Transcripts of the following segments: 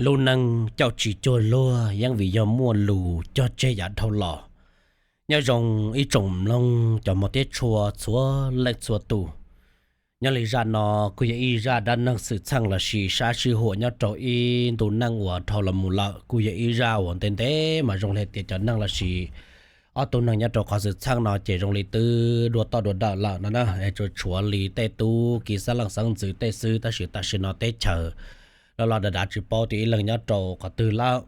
Lub neej coj tsis cuag luag yeej vim yog muaj lus cog tseg yav dhau los. Nyob zoo ib tsoom mloog cov hmov thiab tshua txhua leej txhua tus. Nyob li zaj no kuj yog ib zaj dab neeg xwm txheej lossis sab sij huam nyob rau ib ntu neej uas dhau los mus lawm, kuj yog ib zaj uas ntev ntev mas zoo li tias cov neeg lossis ob tug neeg nyob rau qhov xwm txheej no ces zoo li twb dua toj dua dawm lawm no na, es tsuas tshuav li tej tub ki xeeb leej xeeb ntxwv tej xwb, tab sis tam sim no teb chaws los los dav dav tsis paub tias ib leeg nyob rau qhov twg lawm.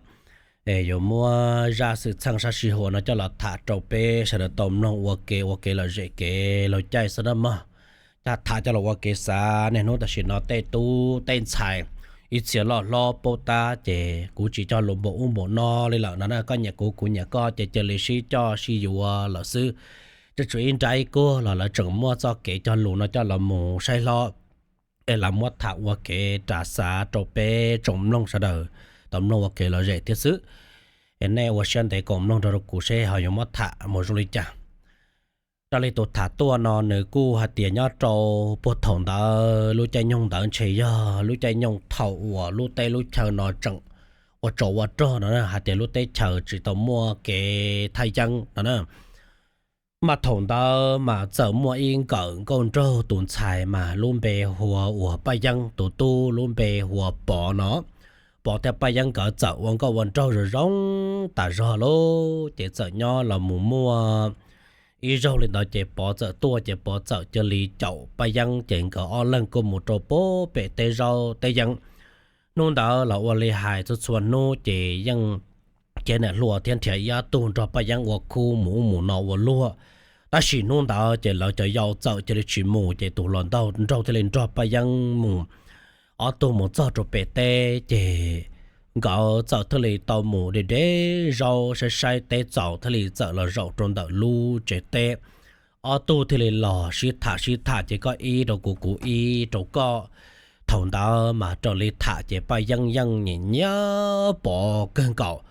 Es yuav muab zaj xwm txheej sab sij huam no coj los tham rau peb sawv daws tau mloog ua ke, ua kev lom zem kev laug caij xwb na mog. Tham tham coj los ua kev xav, niaj hnub tam sim no tej tub tej ntxhais ib txhia loj hlob paub tab ces kuv tsis cog lus npaum ub npaum no li lawm no na, koj nyiam kuv kuv nyiam koj ces cia li sib coj sib yuav lawm xwb. Tsuas tshuav ib nrab ib kuag los lawv tseem muab txoj kev cog lus no coj los mus saib hlob, es lawv muab tham ua kev ras xav rau peb tsoom mloog sawv daws tau mloog ua kev lom zem thiab xwb. Es nej ua siab ntev koom mloog nrog rau kuv seb ho yuav muab tham mus zoo li cas. Raws li tus tham tuaj no nws kuj hais tias nyob rau puag thaum ntawd lub caij nyoog ntawd ntshe yog lub caij nyoog thaum uas lub teb lub chaw no tseem ua tsov ua rog no na, hais tias lub teb chaws tsis tau muaj kev thaj yeeb no na. Mas thaum ntawd mas txawm muaj ib nkawm nkauj nraug tus ntxhais mas lub npe hu ua Paj Yeeb, tus tub lub npe hu ua Pov no. Pov thiab Paj Yeeb nkawd txawm ua nkauj ua nraug zoo zoo tas zog lauj, ces txawm nyob los mus muaj ib zaug li ntawd ces Pov txawm tuaj ces Pov txawm cia li caum Paj Yeeb ces nkawd ob leeg kuj mus rau puag pem teb zaub teb yeeb. Hnub ntawd los ua li hais txhua txhua hnub ces yeej khiav niam hluas thiab nrhiav ib ob tug nrog Paj Yeeb ua khub mus ub mus no ua luag. Tab sis hnub ntawd ces lawv cov yau txawm cia li tsis mus ces tus hluas nraug thiaj li nrog Paj Yeeb mus. Ob tug mus txog rau pem teb ces nkawd txawm thiaj li tau mus de de zaub saib saib teb txaus thiaj li txawm los zaum rau ntawm lub tsev teb. Ob tug thiaj li los sib tham sib tham ces koj ib rau kuv kuv ib rau koj. Thaum ntawd mas raws li tham ces Paj Yeeb yeej nyiam nyiam Pov kawg nkaus.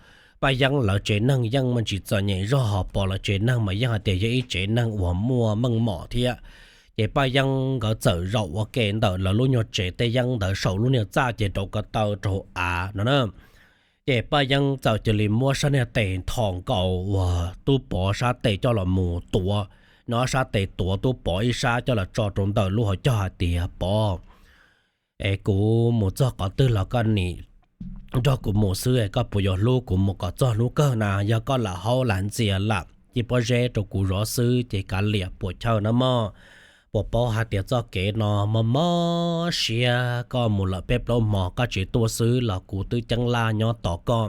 Paj Yeeb lawv tsev neeg yeej muaj ntsis txom nyem zog, ho Pov lawv tsev neeg mas yeej hais tias yog ib tsev neeg uas muaj meej mom thiab. Ces Paj Yeeb nkawd txawm zaum ua ke ntawm lawv lub nyuag tsev teb yeeb ntawd saum lub niag txaj ces rau ko taw rau av no na. Ces Paj Yeeb txawm cia li muab sab niag tes nthos nkaus uas tub Pov sab tes coj los mus tuav, nyob sab tes tuav tub Pov ib sab coj los tso rau ntawm lub hauv caug hais tias, Pov, es kuv mus txog qhov twg los koj nim nrog kuv mus xwb, koj puas yuav hlub kuv mus kom txog hnub kawg na? Yog koj lam haub lam ntxias lam ci pob zeb rau kuv zov xwb ces kav liam puas chawj na mog. Puas paub hais tias txoj kev no mob mob siab, koj mus lawm peb plaub hmo koj tsis tuaj xwb los kuv twb ceeb laj nyob tos koj.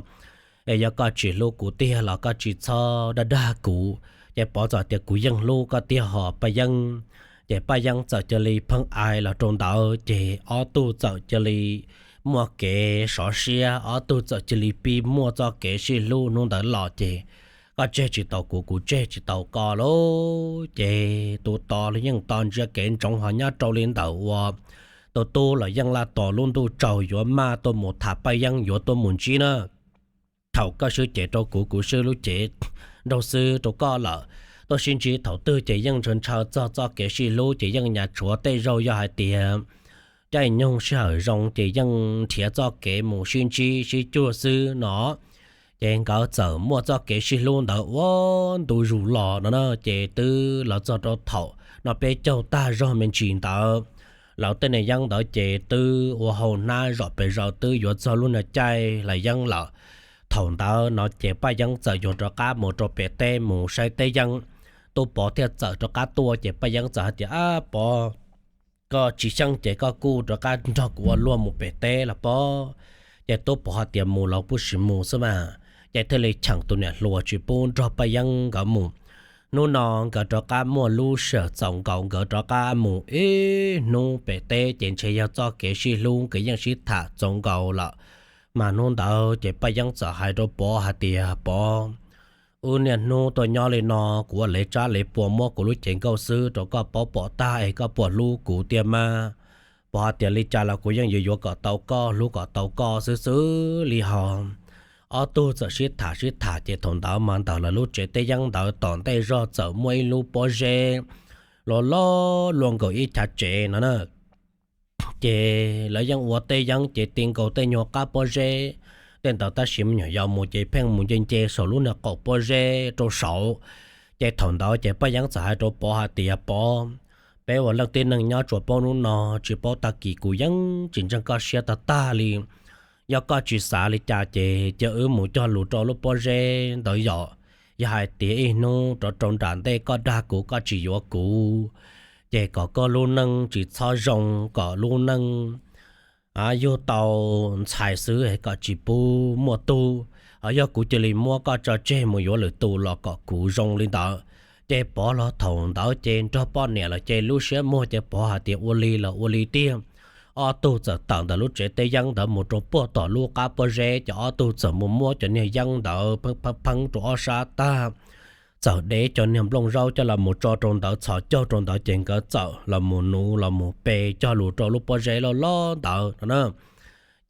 Es yog koj tsis hlub kuv tiag los koj tsis txhob dag dag kuv. Ces Pov txawm tias, Kuv yeej hlub koj tiag hos Paj Yeeb. Ces Paj Yeeb txawm cia li pheej ais los rau ntawd ces ob tug txawm cia li muaj kev sov siab, ob tug txawm cia li pib muaj txoj kev sib hlub. Hnub ntawd los ces koj tseg tsis tau kuv, kuv tseg tsis tau koj lauj. Ces tus Tov los yeej tos ntsia kev ntsoov, ho nyob rau li ntawm uas tus tub los yeej laj tos lub ntuj tsaus yuav maj tuaj mus tham Paj Yeeb, yuav tuaj mus ntsib na. Thaum koj swb cev rau kuv, kuv swb lub cev nraug xwb rau koj lawm. Tuaj sib ntsib thaum twg ces yeej ntshaw ntshaw txog txoj kev sib hlub ces yeej nyas tshuav tej zaug yog hais tias caij nyoog sij hawm zoo ces yeej nrhiav txoj kev mus sib ntsib sib cuag xwb no. Ces nkawd txawm muaj txoj kev sib hlub ntawd ua ntu zus los no na, ces twb los txog rau thaum no peb caug tag zog me ntsis ntawd. Lawv tej niag yeeb ntawd ces twb ua hau hnab zom pes zaws twb yuav txog lub niag caij hlais yeeb lawm. Thaum ntawd no ces Paj Yeeb txawm yuav rov qab mus rau pem teb mus saib teb yeeb. Tub Pov thiaj txawm rov qab tuaj ces Paj Yeeb txawm hais tias, Ab Pov, koj tsis xyeej ces koj kuj rov qab nrog kuv ua luag mus pem teb los pob. Ces Tub Pov hais tias, Mus los kuj sim mus xwb mas. Ces thiaj li cheem tus niam hluas tsis pub nrog Paj Yeeb nkawd mus. Hnub no nkawd rov qab muaj lub sij hawm txaus nkaus, nkawd rov qab mus ib hnub pem teb ces ntshe yog txoj kev sib hlub nkawd yeej sib tham txaus nkaus lawm. Mas hnub ntawd ces Paj Yeeb txawm hais rau Pov hais tias, Pov, wb niaj hnub tuaj nyob li no, kuv ua lev tsab lev pua muab kuv lub cev nkauj xwb rau koj paub pom tag es koj puas hlub kuv tiag mas? Pov hais tias, Li cas los kuv yeej yuav yuav kom tau koj, hlub kom tau koj xwb xwb li hos. Ob tug txawm sib tham sib tham ces thaum ntawd mas ntawm lawv lub tsev teb yeeb ntawd tom ntej zog txawm muaj ib lub pob zeb loj loj luaj nkaus ib chav tsev no na. Ces lawv yeej ua tej yeeb ces ti nkaus tej nyuag qab pob zeb tej ntawd, tab sis me nyuam yaus mus ces pheej mus nce nce saum lub niag qaum pob zeb rau saud. Ces thaum ntawd ces Paj Yeeb txawm hais rau Pov hais tias, Pov, peb ua leej tib neeg nyob tsuas paub hnub no tsis paub tag kis, kuv yeej tsis ntseeg koj siab tag tag li. Yog koj tsis xav li cas ces cia wb mus cog lus rau lub pob zeb ntawd yom. Yog hais tias ib hnub rov rau nram ntej koj dag kuv, koj tsis yuav kuv, ces kom koj lub neej tsis txhob zoo, kom lub neej yug tau ntxhais xwb, kom tsis pub muaj tub. Ho yog kuv cia li muab koj tso tseg mus yuav lwm tus los kom kuv zoo li ntawd. Ces Pov los thaum ntawd ces nrog poj niam lawm ces lub siab muag ces Pov hais tias ua li los ua li tiag. Ob tug txawm tawm ntawm lub tsev teb yeeb ntawd mus rau puag tom lub qab pob zeb, ces ob tug txawm mus muab cov niag yeeb ntawd pheeb pheeb rau ob sab tag, txawm dev cov niag nplooj zaub coj los mus tso rau ntawd, txhos caug rau ntawd, ces nkawd txawm los mus nuv los mus pe cog lus rau lub pob zeb loj loj ntawd no na.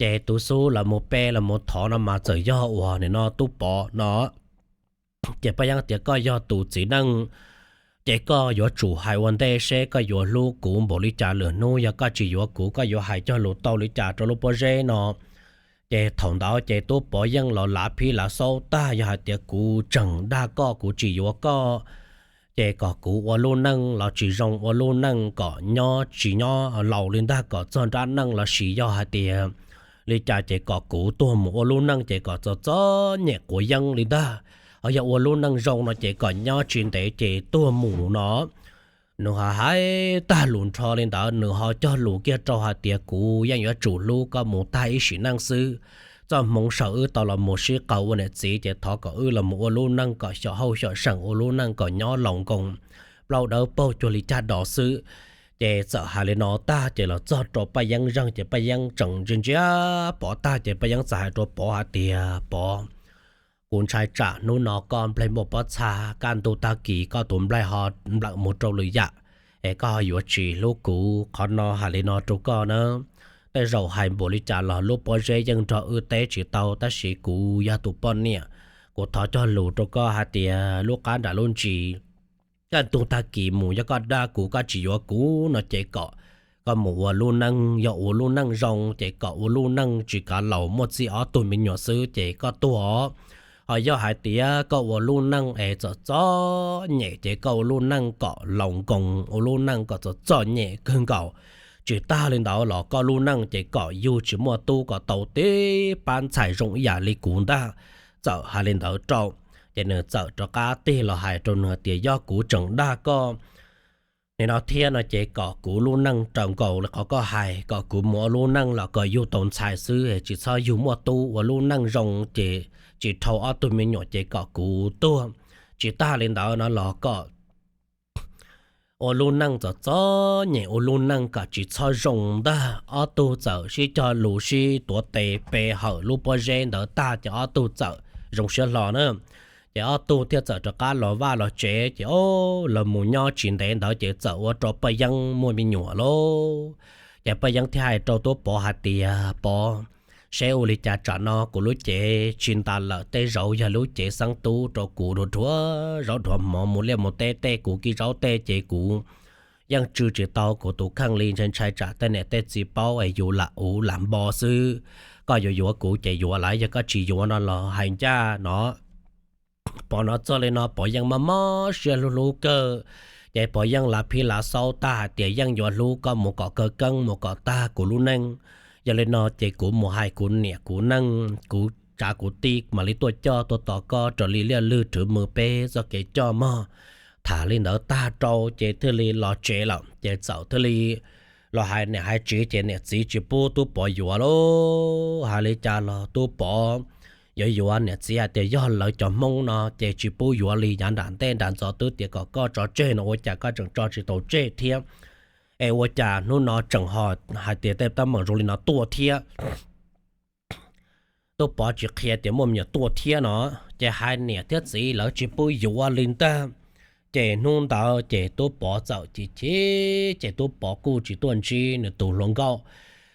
Ces tus xub los mus pe los mus thov no mas txawm yog uas nim no Tub Pov no. Ces Paj Yeeb tias, Koj yog tus txiv neej, ces koj yuav tsum hais ua ntej seb koj yuav hlub kuv npaum li cas lwm hnub. Yog koj tsis yuav kuv, koj yuav hais cog lus tau li cas rau lub pob zeb no? Ces thaum ntawd ces Tub Pov yeej los lav phib lav xaub tag, yog hais tias kuv tseem dag koj, kuv tsis yuav koj, ces kom kuv ua lub neej los tsis zoo, ua lub neej kom nyob tsis nyob laus li ntag, kom txog nrab neej los sis yog hais tias li cas ces kom kuv tuag mus ua lub neej ces kom txom txom nyem quav yeeb li ntag. Ho yog ua lub neej zoo no ces kom nyob tsis ntev ces tuag mus no. Nws ho hais tag lus nrho li ntawd, nws ho cog lus kiag rau hais tias, Kuv yeej yuav tsum hlub koj mus tag ib sim neej xwb. Txoj hmoov saum wb tau los mus sib qaug ua niam txiv ces thov kom wb los mus ua lub neej kom xyom hauj xyom seem, ua lub neej kom nyob laus nkoos, plaub dawb paug cuag li cag dos xwb. Ces txawm hais li no tag ces los txog rau Paj Yeeb zeeg ces Paj Yeeb tseem ntsia ntsia Pov tag ces Paj Yeeb txawm hais rau Pov hais tias, Pov, kuv ntshai tsam hnub no koj nplaig npauj pob txha, kaj ntug tag kis koj tus nplaig ho nplawm mus rau lwm yam, es koj ho yuav tsis hlub kuv. Qhov no hais li no rau koj na, tej zaum hais npaum li cas los lub pob zeb yeej nrog wb teb tsis tau, tab sis kuv yog tus poj niam, kuv thov cog lus rau koj hais tias lub qab nram lub ntsis, kaj ntug tag kis mus yog koj dag kuv, koj tsis yuav kuv no ces kom koj mus ua lub neej, yog ua lub neej zoo ces kom ua lub neej tsis kav laus, muaj txij ob tug me nyuam xwb ces koj tuag. Ho yog hais tias koj ua lub neej es txom txom nyem ces koj ua lub neej kom laus nkoos, ua lub neej kom txom txom nyem kawg nkaus. Tsis tag li ntawd los koj lub neej ces kom yug tsis muaj tub, kom tau tib pab ntxhais zoo ib yam li kuv ntag. Txawm hais li ntawd rau, ces nws txawm rov qab tig los hais rau nws tias, Yog kuv tseem dag koj nim no thiab no ces kom kuv lub neej raws nkaus li qhov koj hais, kom kuv mus ua lub neej los kom yug tau ntxhais xwb, tsis txhob yug muaj tub, ua lub neej zoo ces tsis dhau ob tug me nyuam ces kom kuv tuag. Tsis tag li ntawd no los kom ua lub neej txom txom nyem, ua lub neej kom tsis txhob zoo ntag. Ob tug txawm sib cog lus sib tuav tes pe hawm lub pob zeb ntawd tag ces ob tug txawm zoo siab hlo na. Ces ob tug thiaj txawm rov qab los vaj los tsev ces o, los mus nyob tsis ntev ntawd ces txawm ua rau Paj Yeeb muaj me nyuam lauj. Ces Paj Yeeb thiaj hais rau Tub Pov hais tias, Pov, seb ua li cas tsam no kuv lub cev tsis ntas lawm, tej zaum yog lub cev xeeb tub rau kuv dhuav dhuav zaub dhuav hmov, mus liaj mus teb tej kuv kib zaub tej ces kuv yeej tsw tsis tau kuv tus kheej li. Ntshai ntshai tsam tej niam tej txiv paub es yus lam uv lam npo xwb. Koj yuav yuav kuv ces yuav lawm, yog koj tsis yuav no los hais ncaj no. Pov hnov txog li no Pov yeej mob mob siab hlub hlub kawg. Ces Pov yeej lav phib lav xaub tag hais tias yeej yuav hlub koj mus kom kawg keeb, mus kom tag kuv lub neej. Yog li no ces kuv mus hais kuv niam kuv neej, kuv tsav kuv tij mam li tuaj coj tuaj tos koj raws li liaj lwg rhwv mws peb txoj kev coj mog. Tham li ntawd tag rau ces thiaj li los tsev lawm, ces txawm thiaj li los hais niam hais txiv ces niam txiv tsis pub Tub Pov yuav lauj. Hais li cas los Tub Pov yuav yuav, niam txiv hais tias yog lawv cov Hmoob no ces tsis pub yuav li, yav nram ntej nram ntxov twb tias kom koj tso tseg no ua cas koj tseem tso tsis tau tseg thiab? Es ua cas hnub no tseem ho hais tias tej teeb meem zoo li no tuaj thiab? Tub Pov tsis qhia tias muaj me nyuam tuaj thiab no, ces hais niam thiab txiv lawv tsis pub yuav li ntag. Ces hnub ntawd ces Tub Pov txawm chim chim, ces Tub Pov kuj tsis tuaj ntsib nws tus hluas nkauj.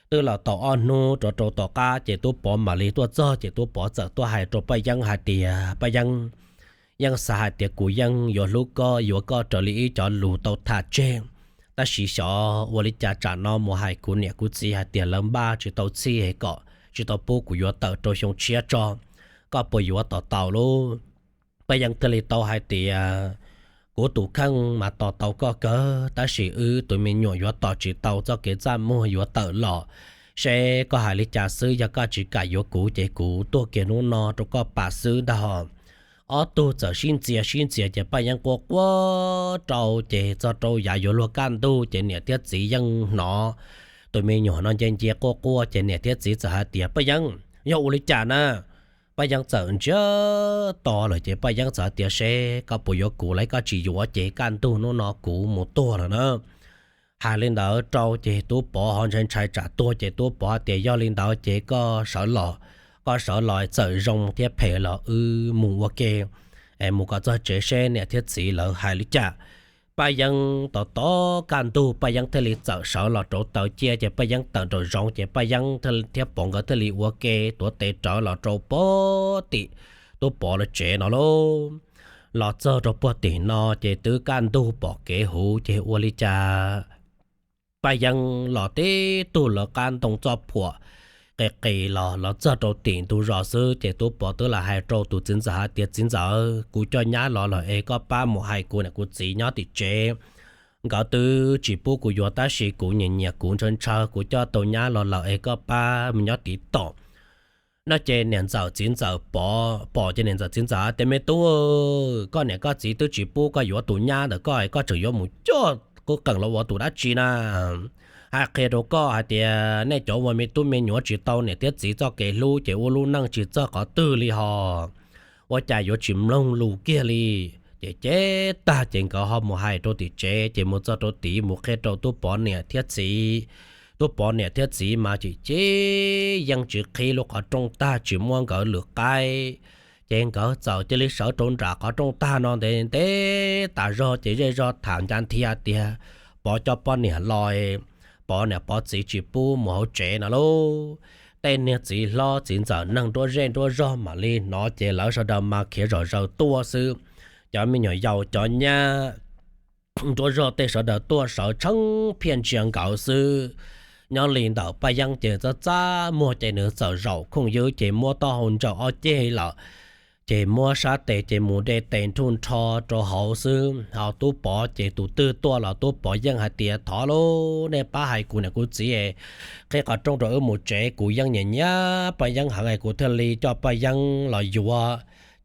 Twb los tau ob hnub rov rau tom qab ces Tub Pov mam li tuaj txog, ces Tub Pov txawm tuaj hais rau Paj Yeeb hais tias, Paj Yeeb, yeej xav hais tias kuv yeej yuav hlub koj, yuav koj raws li ib cov lus tau tham tseg. tab sis xyov ua li cas tsam no mus hais kuv niam kuv txiv hais tias lawv npaj tsis tau txhij es kom tsis tau pub kuv yuav tawm rau xyoo tshiab tso, koj puas yuav tos tau lauj? Paj Yeeb thiaj li tau hais tias, kuv tus kheej mas tos tau koj kawg, tab sis wb tus me nyuam yuav tos tsis tau txoj kev txaj muag yuav tawm los, seb koj hais li cas xwb, yog koj tsis kam yuav kuv ces kuv tuag kiag hnub no rau koj pam xwb ntag hos. Ob tug txawm sib ntxias sib ntxias ces Paj Yeeb quaj quaj rau ces txog rau yav yuav luag kaj ntug ces niam thiab txiv yeej hnov tus me nyuam no nce nce quaj quaj ces niam thiab txiv txawm hais tias, Paj Yeeb, yog ua li cas na? Paj Yeeb txawm ntsiag to lawm ces Paj Yeeb txawm hais tias, seb koj puas yuav kuv, los koj tsis yuav ces kaj ntug hnub no kuv mus tuag lawm na. Hais li ntawd rau ces Tub Pov ho ntshai ntshai tsam tuag ces Tub Pov hais tias, yog li ntawd ces koj sawv los, koj sawv los txawm zoo thiab phem los wb mus ua ke, mus kom txog tsev seb niam thiab txiv lawv hais li cas. Paj Yeeb tos tos kaj ntug Paj Yeeb thiaj li txawm sawv los rauv taws cia ces Paj Yeeb tawm nraum zoov ces Paj Yeeb thiab Pov nkawd thiaj li ua ke tuav tes rawv los rau pem tim Tub Pov lawv tsev no lauj. Los txog rau puag tim no ces twb kaj ntug pom kev huv ces ua li cas Paj Yeeb los tib tug lawv qab ntoo txoj phuam qis qis los, los txog rau tim ntug zos xwb ces Tub Pov twb los hais rau tus txiv ntxawm hais tias, txiv ntxawm, kuv coj nyab los lawm es koj pab mus hais kuv niam kuv txiv nyob tim tsev. Nkawd twb tsis pub kuv yuav tab sis kuv nyiam nyiam kuv ntshaw ntshaw kuv coj tau nyab los lawm es koj pab mus nyob tiv tom. No ces niam ntxawm txiv ntxawm Pov pom ces niam ntxawm txiv ntxawm tias, me tub, koj niam koj txiv twb tsis pub koj yuav tus nyab ntawm koj es koj tseem yuav mus coj qub qeem los ua tus dab tsi na? Hais qhia rau koj hais tias nej cov ua me tub me nyuam tsis tau niam thiab txiv txoj kev hlub ces ua lub neej tsis txawj qhov twg li hos. Ua cas yuav tsis mloog lus kiag li? Ces cem tag ces nkawd ho mus hais rau tim tsev ces mus txog rau tid mus qhia rau Tub Pov niam thiab txiv. Tub Pov niam thiab txiv mas tsis, ces yeej tsis qhib lub qhov rooj tag tsis muab nkawd lwm qaib. Ces nkawd txawm cia li sawv rau nram qhov rooj tag no ntev ntev tas zog ces zej zog tham ncav nthia tias Pov cov poj niam los, Pov niam Pov txiv tsis pub mus hauv tsev no lauj. Tej niag txiv hlob txiv ntxawm neeg nruab zej nruab zog mam li hnov ces lawv sawv daws mas khiav zom zaws tuaj xwb. Cov me nyuam yaus cov nyab nruab zog tej sawv daws tuaj sawv tsheej phiaj ntsia nkawd xwb. Nyob li ntawm Paj Yeeb ces txaj txaj muag ces nws txawm zaum khooj ywb ces muab taub hau ntsaws ob ceg lawm, ces muab sab tes ces mus de tes nrhuj nrho rau hauv xwb. Ho Tub Pov ces tus twg tuaj los Tub Pov yeej hais tias, thov lauj, nej pab hais kuv niam kuv txiv, qhib qhov rooj rau wb mus tsev, kuv yeej nyiam nyiam Paj Yeeb heev es kuv thiaj li coj Paj Yeeb los yuav.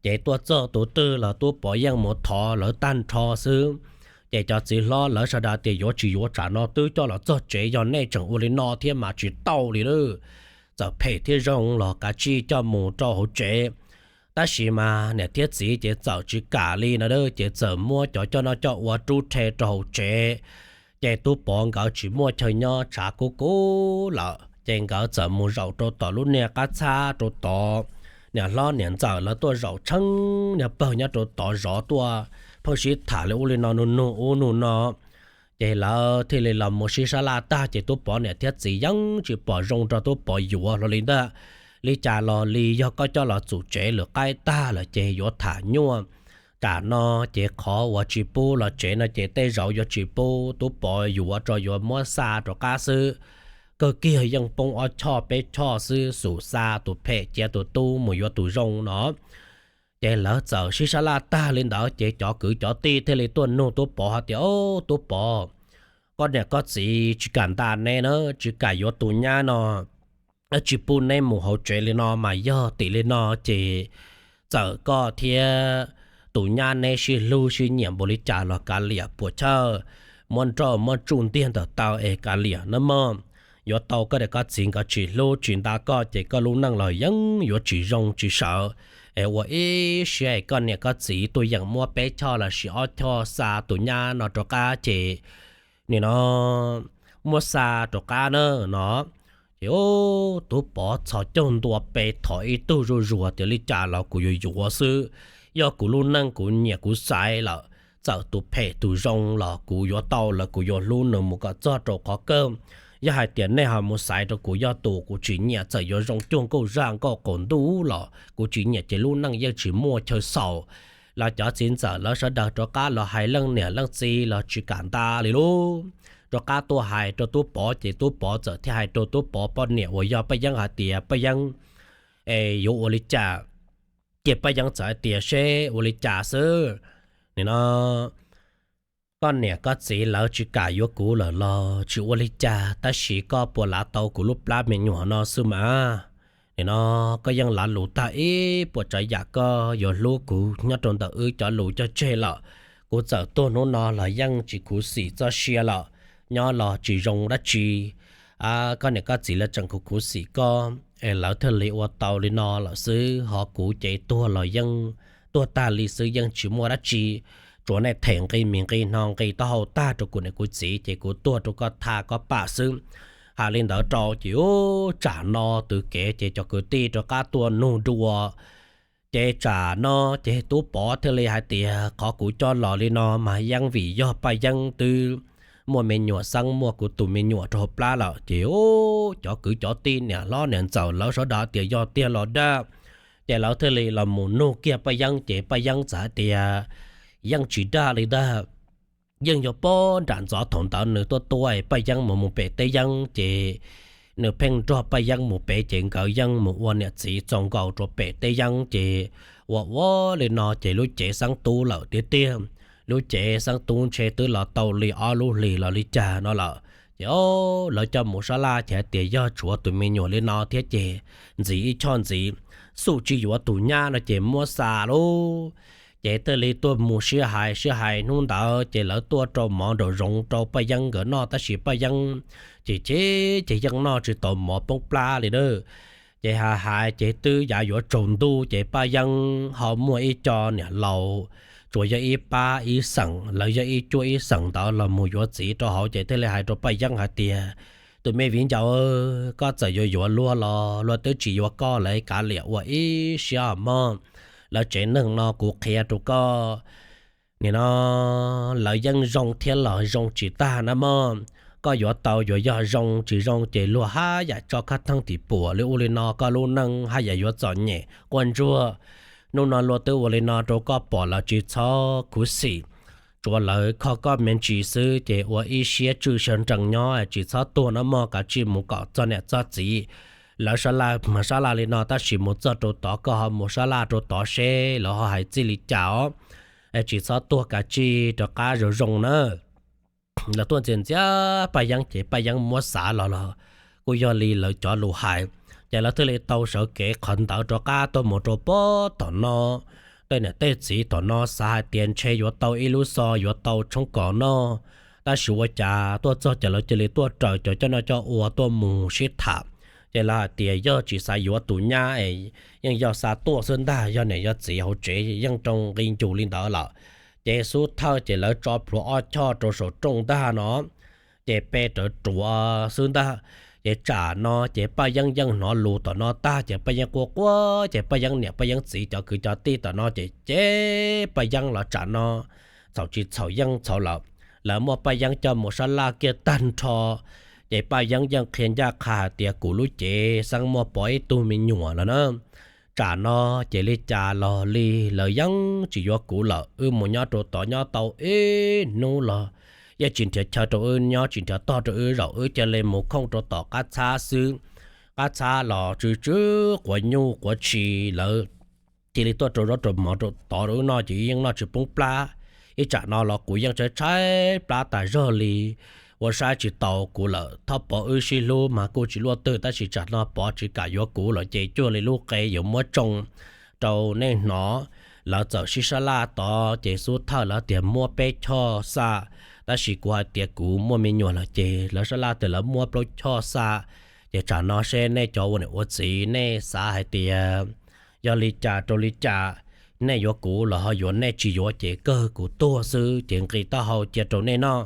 Ces tuaj txog tus twg los Tub Pov yeej mus thov lawv tag nrho xwb. Ces cov txiv hlob lawv sawv daws tias yuav tsis yuav tsam no twb coj los txog tsev, yog nej tseem ua li no thiab mas tsis tau li lawm. Txawm phem thiab zoo los kav tsij coj mus rau hauv tsev. Tab sis mas niam thiab txiv ces txawm tsis kam li no ces txawm muab cov coj noj coj ua rub rhe rau hauv tsev. Ces Tub Pov nkawd tsis muaj chaw nyob tshav kub kub lawm ces nkawd txawm mus zaum rau tom lub niag qab txhab rau tod. Niam hlob niam ntxawm lawv tuaj zaum tsheej niag pawg nyob rau tod zov tuaj, pheej sib tham li ub li no nug nug ub nug no. Ces lawv thiaj li los mus sib sab laj tag ces Tub Pov niam thiab txiv yeej tsis pom zoo rau Tub Pov yuav hlo li ntag. Li cas los li yog koj coj los txum tsev lwm qaib tag lawm ces yuav tham nyuaj. Tam no ces qhov uas tsis pub los tsev no ces tej zaum yuav tsis pub Tub Pov yuav rau, yuav muab xa rov qab xwb. Kawg kiag yeej poob ob choj peb choj xwb, xum xa tus phem cia tus tub mus yuav tus zoo no. Ces lawv txawm sib sab laj tag li ntawd ces cov kwv cov tij thiaj li tuaj nug Tub Pov hais tias, o, Tub Pov, koj niam koj txiv tsis kam nta neb na, tsis kam yuav tus nyab no, tsis pub neb mus hauv tsev li no mas yog tim li no ces txawm koj thiab tus nyab neb sib hlub sib nyiam npaum li cas los kav liam puas chawj, muab nrauj muab tsuj ntiag ntawm taw es kav liam nawb mog. Yuav tau koj niam koj txiv nkawd tsis hlub tsis nta koj ces koj lub neej los yeej yuav tsis zoo tsis sawv. Es ua ib siab es koj niam koj txiv tuaj yeem muab peb choj los sis ob choj xa tus nyab no rov qab ces nim no muab xa rov qab na no. Ces Tub Pov txhos caug ntua pe thov ib tug zuj zus tias li cas los kuv yuav yuav xwb, yog kuv lub neej kuv nyiam kuv xaiv lawm, txawm tus phem tus zoo los kuv yuav tau lawm, kuv yuav hlub nws mus kom txog rau qhov kawg. Yog hais tias nej ho mus xaiv rau kuv yog tus kuv tsis nyiam txawm yuav zoo cuag nkauj zaj nkauj qaum ntuj los kuv tsis nyiam ces lub neej yeej tsis muaj chaw xaus. Los cov txiv ntxawm lawv sawv daws rov qab los hais leej niam leej txiv los tsis kam nta li lauj. rov qab tuaj hais rau Tub Pov, ces Tub Pov txawm thiaj hais rau Tub Pov poj niam uas yog Paj Yeeb hais tias, Paj Yeeb, es yuav ua li cas? Ces Paj Yeeb txawm hais tias, Seb ua li cas xwb, nim no koj niam koj txiv lawv tsis kam yuav kuv lawm los tsis ua li cas, tab sis koj puas lav tau kuv lub plab me nyuam no xwb mas? Nim no koj yeej lav lus tag ib puas tsav yam koj yuav hlub kuv nyob rau ntawm wb cov lus cog tseg lawm. Kuv txawm tuag hnub no los yeej tsis khuv xim txoj sia lawm, nyob los tsis zoo dab tsi. Koj niam koj txiv lawv tseem khuv khuv xim koj es lawv thiaj li ua tau li no lawm xwb, ho kuv ces tuag los yeej tuag tag li xwb, yeej tsis muaj dab tsi, tsuas nej them nqi mis nqi hno nqi taub hau tag rau kuv niam kuv txiv ces kuv tuag rau koj tha koj pam xwb. Hais li ntawd rau ces ub, tsam no twg kev ces cov kwv tij rov qab tuaj nug dua. Ces tsam no ces Tub Pov thiaj li hais tias, Qhov kuv coj los li no mas yeej vim yog Paj Yeeb twb muaj me nyuam xeeb muaj kuv tus me nyuam rau hauv plab lawm. Ces ub, cov kwv cov tij niam hlob niam ntxawm lawv sawv daws tias yog tiag los dag, ces lawv thiaj li los mus nug kiag Paj Yeeb, ces Paj Yeeb txawm hais tias, Yeej tsis dag li ntag. Yeej yog pob nram ntxov thaum ntawd nws tuaj tuaj Paj Yeeb mus mus pem teb yeeb, ces nws pheej nrog Paj Yeeb mus pem, ces nkawd yeej mus ua niam txiv txaus nkaus rau pem teb yeeb. Ces ua ua li no ces lub cev xeeb tub lawm tiag tiag. Lub cev xeeb tub ntshe twb los tau li ob lub hlis los li cas no lawm. Ces lawv coj mus sab laj ces hais tias yog tshuav tus me nyuam li no thiab ces ntxiv ib choj ntxiv, xub tsis yuav tus nyab no ces muab xa lauj. Ces thiaj li tuaj mus sib hais sib hais hnub ntawd ces lawv tuaj rau mov nraum zoov rau Paj Yeeb nkawd noj, tab sis Paj Yeeb ces chim ces yeej noj tsis tau mov, poob plab li na. Ces hais hais ces twb yav yuav tsaus ntuj ces Paj Yeeb ho muaj ib co niam laus, tsuas yog ib pab ib xeem, lawv yog ib cuab ib xeem ntawd los mus yuav txiv rau hauv, ces thiaj li hais rau Paj Yeeb hais tias, Tus me viv ncaus, koj txawm yuav yuav luag los luag twb tsis yuav koj lawm, kav liam ua ib siab mog. Lawv tsev neeg no kuv qhia rau koj, nim no lawv yeej zoo thiab los zoo tsis tag na mog. Koj yuav tau yuav yog zoo, tsis zoo ces luag haj yam tso khab theej tim puam li ub li no, koj lub neej haj yam yuav txom nyem quaj ntsuag. Hnub no luag twb ua li no rau koj pom lawm, tsis txhob khuv xim, tsuav lawv kho koj me ntsis xwb ces ua ib siab tswj siab nrees nyob, tsis txhob tuag no mog, kav tsij mus kom txog niam txog txiv. Lawv sab laj mas sab laj li no, tab sis mus txog rau tod koj ho mus sab laj rau tod seb lawv ho hais txij li cas os. Tsis txhob tuag, kav tsij rov qab zoo zoo na. Lawv tuaj ntxias ntxias Paj Yeeb ces Paj Yeeb muab xav los los kuj yog li lawv cov lus hais, ces lawv thiaj li tau sawv kev qhov ntawd rov qab tuaj mus rau pem tom no. Tej niam tej txiv tom no xav hais tias ntshe yuav tau ib lub xo yuav tau tshoob kos noj, tab sis ua cas tuaj txog ces lawv cia li tuaj raws cov coj noj coj ua tuaj mus sib tham. Ces lawv hais tias yog tsis xav yuav tus nyab es yeej yog xa tuaj xwb ntag, yog niam yog txiv hauv tsev yeej rau nqi ncus li ntawd lawm. Ces xub thawj ces lawv tso plhuav ob choj rau saum rooj ntag no, ces pe rawv ruav xwb ntag. Ces tsam no ces Paj Yeeb yeej hnov lus tom no tag ces Paj Yeeb quaj quaj, ces Paj Yeeb niam Paj Yeeb txiv cov kwv cov tij tom no ces cem Paj Yeeb los tsam no txhaum tsis txhaum yeej txhaum lawm. Lawv muab Paj Yeeb coj mus sab laj kiag tag nrho, ces Paj Yeeb yeej qhia ncaj qha hais tias kuv lub cev xeeb muaj Pov ib tug me nyuam lawm na. Tsam no ces li cas los li lawv yeej tsis yuav kuv lawm, wb mus nyob rau tod nyob tau ib hnub los yeej tsis nrhiav chaw rau wb nyob, tsis nrhiav tog rau wb zaum, wb cia li mus khooj rau tom qab txhab xwb. Qab txhab los tsw tsw quav nyuj quav tshis, lawv cia li tuaj rau zaub rau mov rau tod rau wb noj ces wb yeej noj tsis poob plab. Ib tsam no los kuv yeej tshaib tshaib plab tas zog li, ua saib tsis taus kuv lawm. Thov Pov wb sib hlub mas kuj tsis luaj twg, tab sis tsam no Pov tsis kam yuav kuv lawm ces cuag li lub qe yuav muab tsoo rau nej hnov. Lawv txawm sib sab laj tod ces xub thawj lawv tias muab peb choj xa, tab sis kuv hais tias kuv muaj me nyuam lawm ces lawv sab laj tias lawv muab plaub choj xa. Ces tsam no seb nej cov ua niam ua txiv nej xav hais tias yog li cas rau li cas, nej yuav kuv los ho yuav, nej tsis yuav ces kawg kuv tuag xwb ces nqis taub hau cia rau nej noj.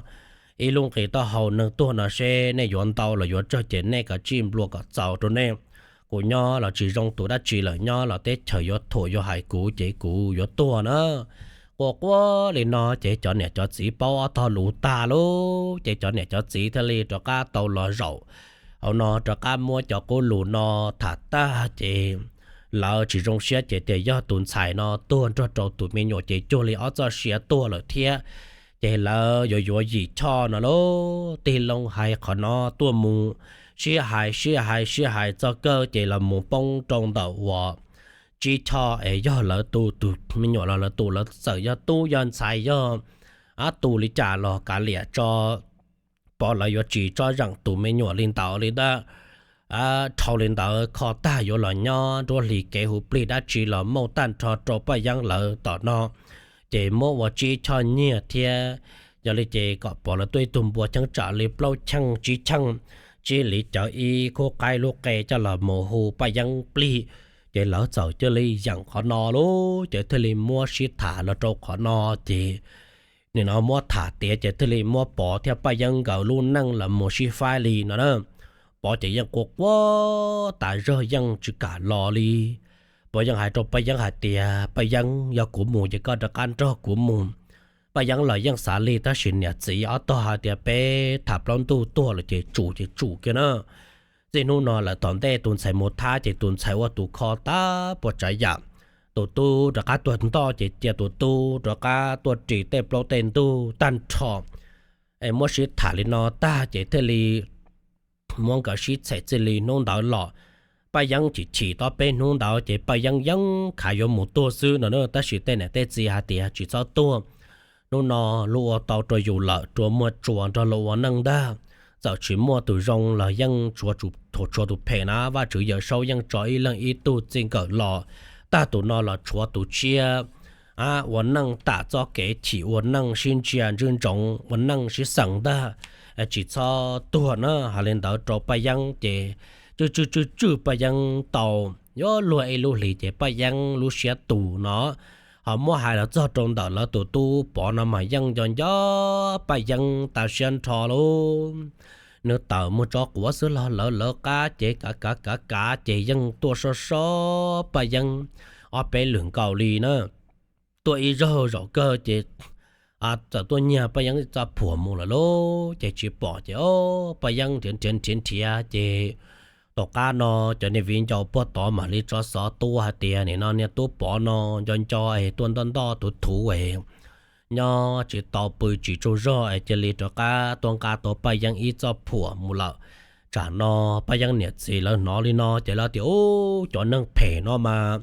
Ib lub nqis taub hau neeg tuag no seb nej yuav ntau los yuav tsawg ces nej kav tsij nplua kom txaus rau nej. Kuv nyob los tsis zoo tus dab tsi lawm, nyob los teb chaws yuav thuam yuav hais kuv ces kuv yuav tuag na. Quaj quaj li no ces cov niam cov txiv paub ob tog lus tag lauj, ces cov niam cov txiv thiaj li rov qab tau los zaum hauv no rov qab muab cov qub lus no tham tag ces lawv tsis zoo siab ces tias yog tus ntxhais no tuag nrog rau tus me nyuam ces cuag li ob txoj sia tuag lawm thiab. Ces lawv yuav yuav yim choj no lauj, tig loo hais qhov no tuaj mus, sib hais sib hais sib hais txog kawg ces los mus poob rau ntawm uas tsib choj es yog lawv tus, tus me nyuam los lawv tus, lawv txawm yog tub yog ntxhais yog tus li cas los kav liam tso, pov lawv yuav tsis tsob zeem tus me nyuam li ntawd li ntag. Dhau li ntawd kho tag yuav los nyob nruab hlis kev huv plig dab tsi los muaj tag nrho rau Paj Yeeb lawv tom no, ces muab ua tsib choj nyiaj thiab. Yog li ces kom pov lawv tuaj ib tug npua cheeb tsam li plaub cheej tsib cheej, tsib li cawv ib khub qaib lub qe coj los mus hu Paj Yeeb plig, ces lawv txawm cia li yeem qhov no lauj, ces thiaj li muab sib tham los rau qhov no. Ces nim no muab tham tiav ces thiaj li muab pov thiab Paj Yeeb nkawd lub neej los mus sib faib li no na. Pov ces yeej quaj quaj tas zog yeej tsis kam los li. Pov yeej hais rau Paj Yeeb hais tias, Paj Yeeb, yog kuv mus ces koj rov qab nrog kuv mus. Paj Yeeb los yeej xav li, tab sis niam txiv ob tog hais tias peb tham plaub ntug tuag lawm ces tsum ces tsum kiag na. Txij hnub no lawm tom ntej tus ntxhais mus thab ces tus ntxhais ua tus kho tag puas tsav yam. Tus tub rov qab tuaj ntoj ces cia tus tub rov qab tuaj ris tej plaub tej ntug tag nrho. Es muab sib tham li no tag ces thiaj li muab nkawd sib txhem txij li hnub ntawd los. Paj Yeeb chim chim tau peb hnub ntawd ces Paj Yeeb yeej khav yuav mus tuag xwb no na, tab sis tej niam tej txiv hais tias tsis txhob tuag. Hnub no luag ua tau rau yus lawm, rua muaj tsuas nrog luag ua neej ntag. Txawm tsis muaj tus zoo los yeej tsuas tus phem na, Vajtswv Yawmsaub yeej tso ib leeg ib tug txij nkawm los tag tus no los tshuav tus tshiab ua neej tam txoj kev chim, ua neej sib ntsia ntswb ntsoov, ua neej sib xeem ntag, tsis txhob tuag na. Hais li ntawd rau Paj Yeeb ces tswj tswj tswj tswj Paj Yeeb tau yuav luag ib lub hlis ces Paj Yeeb lub siab tus no ho muab hais los txog rau ntawm lawv tus tub Pov no mas yeej nco nco Paj Yeeb tas siab nrho lauj. Nws tawm mus tso quav xwb los lawv lawv qab ces kav kav kav kav ces yeej tuaj sob sob Paj Yeeb ob peb lwm nkaus li na. Tuaj ib zaug zaum kawg ces txawm tuaj nyiag Paj Yeeb txoj phuam mus lawm lauj, ces tsis pom ces o, Paj Yeeb nrhiav nrhiav nrhiav nrhiav ces tom qab no cov niag viv ncaus puag tod mam li tso xov tuaj hais tias nim no niag tub Pov no nco nco es tuaj ntoj ntoj tuv thuv es nyob tsis tau pw tsis tsaug zog es cia li rov qab tuaj nqa tau Paj Yeeb ib txoj phuam mus lawm. Tsam no Paj Yeeb niam txiv lawv hnov li no ces lawv tias, Ub, cov neeg phem no mas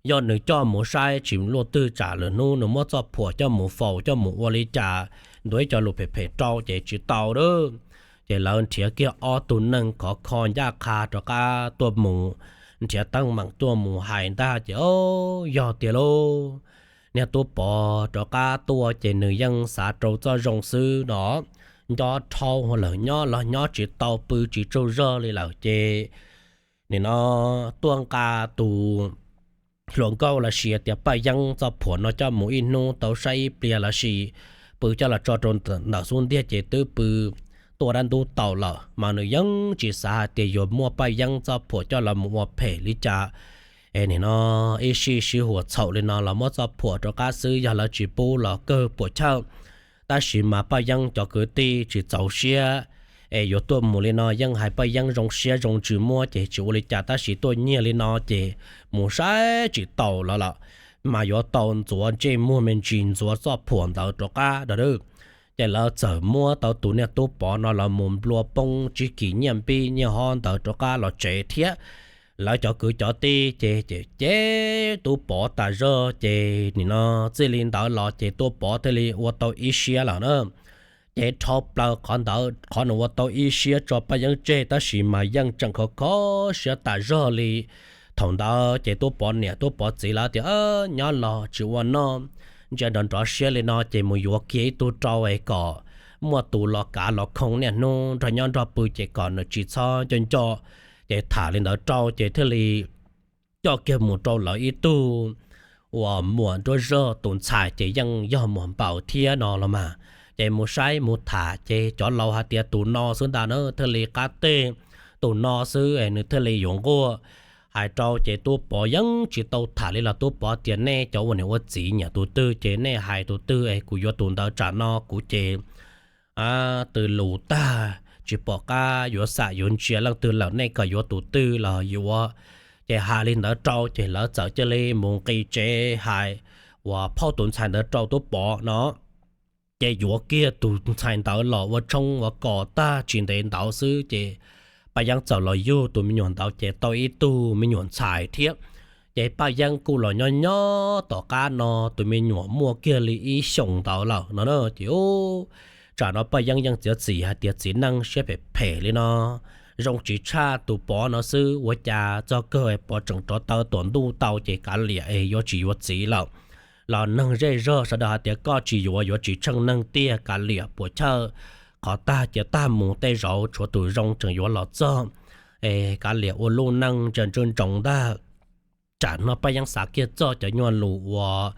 yog nws coj mus saib tsis luaj twg tsam lwm hnub nws muab txoj phuam coj mus faus coj mus ua li cas, ntuas ib co lus phem phem rau ces tsis tau lawm. Ces lawv nrhiav kiag ob tug neeg khov kho ncaj qha rov qab tuaj mus nrhiav teeb meem tuaj mus hais ntag ces o, yog tiag lauj. Niag tub Pov rov qab tuaj ces nws yeej xav rau txoj zoo xwb no, nco dhau lawm nyob los nyob tsis tau pw tsis tsaug zog li lawm ces nim no tuaj nqa tus hluas nkauj los sis tias Paj Yeeb txoj phuam no coj mus ib hnub tau saib ib pliag los sis pw coj los tso rau ntawm xub ntiag ces twb pw tuaj dab ntub tau lawm mas nws yeej tsis xav hais tias yuav muab Paj Yeeb txoj phuam coj los mus ua phem li cas. Es nim no ib sij sib huam txhaum li no los muab txoj phuam rov qab xwb, yog lawv tsis pub los kawg puam chawj. Tab sis mas Paj Yeeb cov kwv tij tsis txaus siab es yuav tuaj mus li no, yeej hais Paj Yeeb zoo siab zoo ntsws muab ces tsis ua li cas, tab sis tuaj nyiag li no ces mus saib tsis taus lawv lawm, mas yuav tau ntxuav ntsej muag me ntsis ntxuav txoj phuam ntawd rov qab a. Ces lawv txawm muab tau tus niag tub Pov no los mus nplua poob tsib kis nyiaj npib nyiaj hob ntawd rov qab los tsev thiab. Lawv cov kwv cov tij ces cem cem tub Pov tas zog ces nim no txij li ntawd los ces tub Pov thiaj li ua tau ib siab lawm na. Ces dhau plaws qhov ntawd qhov nws ua tau ib siab tso Paj Yeeb tseg tab sis mas yeej tseem khov kho siab tas zog li. Thaum ntawd ces tub Pov niam tub Pov txiv lawv tias, Nyob los tsis ua noj, ntsia nrov nrov siab li no ces mus yuav kiag ib tug rau es kom muaj tus los kav los khoo niaj hnub nrog nyob nrog pw ces kom nws tsis txhob nco nco. Ces tham li ntawd rau ces thiaj li coj kiag mus rau lawv ib tug uas muam nruab zog tus ntxhais ces yeej yog muam npaum thiab no los mas. Ces mus saib mus tham ces cov laus hais tias tus no xwb ntag na thiaj li qab teg, tus no xwb nws thiaj li yuav nquag. Hais rau ces tub Pov yeej tsis tau tham li los tub Pov tias, Nej cov ua niam ua txiv nyiam tus twg ces nej hais tus twg es kuv yuav tus ntawd, tsam no kuv ces tws lus tag tsis pom qab yuav xam yuav ntsia leej twg lawm, nej kom yuav tus twg los yuav. Ces hais li ntawd rau ces lawv txawm cia li mus nqis tsev hais uas phauj tus ntxhais ntawd rau tub Pov no. Ces yuav kiag tus ntxhais ntawd los ua tshoob ua kos tag tsis ntev ntawd xwb ces Paj Yeeb txawm los yug tus me nyuam ntawd ces tau ib tug me nyuam ntxhais thiab. Ces Paj Yeeb kuj los nyob nyob tom qab no tus me nyuam muaj kiag li ib xyoos ntawd lawm no ces tsam no Paj Yeeb yeej txiav txim hais tias txiv neej siab phem phem li no, zoo tsis tshaj tus Pov no xwb, ua cas txog kawg Pov tseem rov taw tuam ntuj tau ces kav liam es yuav tsis yuav txiv lawm. Los neeg zej zog sawv daws hais tias koj tsis yuav yuav tsis tsheej neeg tiag, kav liam puas chawj, qhov tag cia tag mus, tej zaum tshuav tus zoo tseem yuav los txog, kav liam ua lub neej ntsa ntswj ntsoov ntag. Tsam no Paj Yeeb xav kiag txog cov nyuag lus uas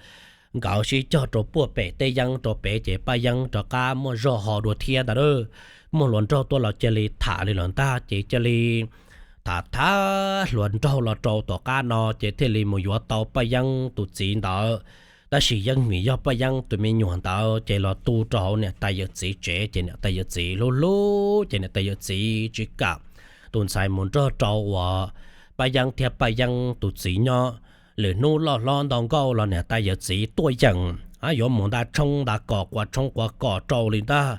nkawd sib cog rau puag pem teb yeeb rau pem ces Paj Yeeb rov qab muaj zog ho dua thiab ntag. Muaj hluas nraug tuaj los cia li tham li lawm ntag ces cia li tham thab hluas nraug los rau tom qab no ces thiaj li mus yuav tau Paj Yeeb tus txiv ntawd. Tab sis yeej vim yog Paj Yeeb tus me nyuam ntawd ces los tu rau hauv niam tais yawm txiv tsev ces niam tais yawm txiv hlub hlub ces niam tais yawm txiv tsis kam tus ntxhais mus nrog rau uas Paj Yeeb thiab Paj Yeeb tus txiv nyob. Lwm hnub loj hlob nto nkauj los niam tais yawm txiv tuaj yeem, yuav mus nta tshoob nta kos quas tshoob quas kos rau li ntag,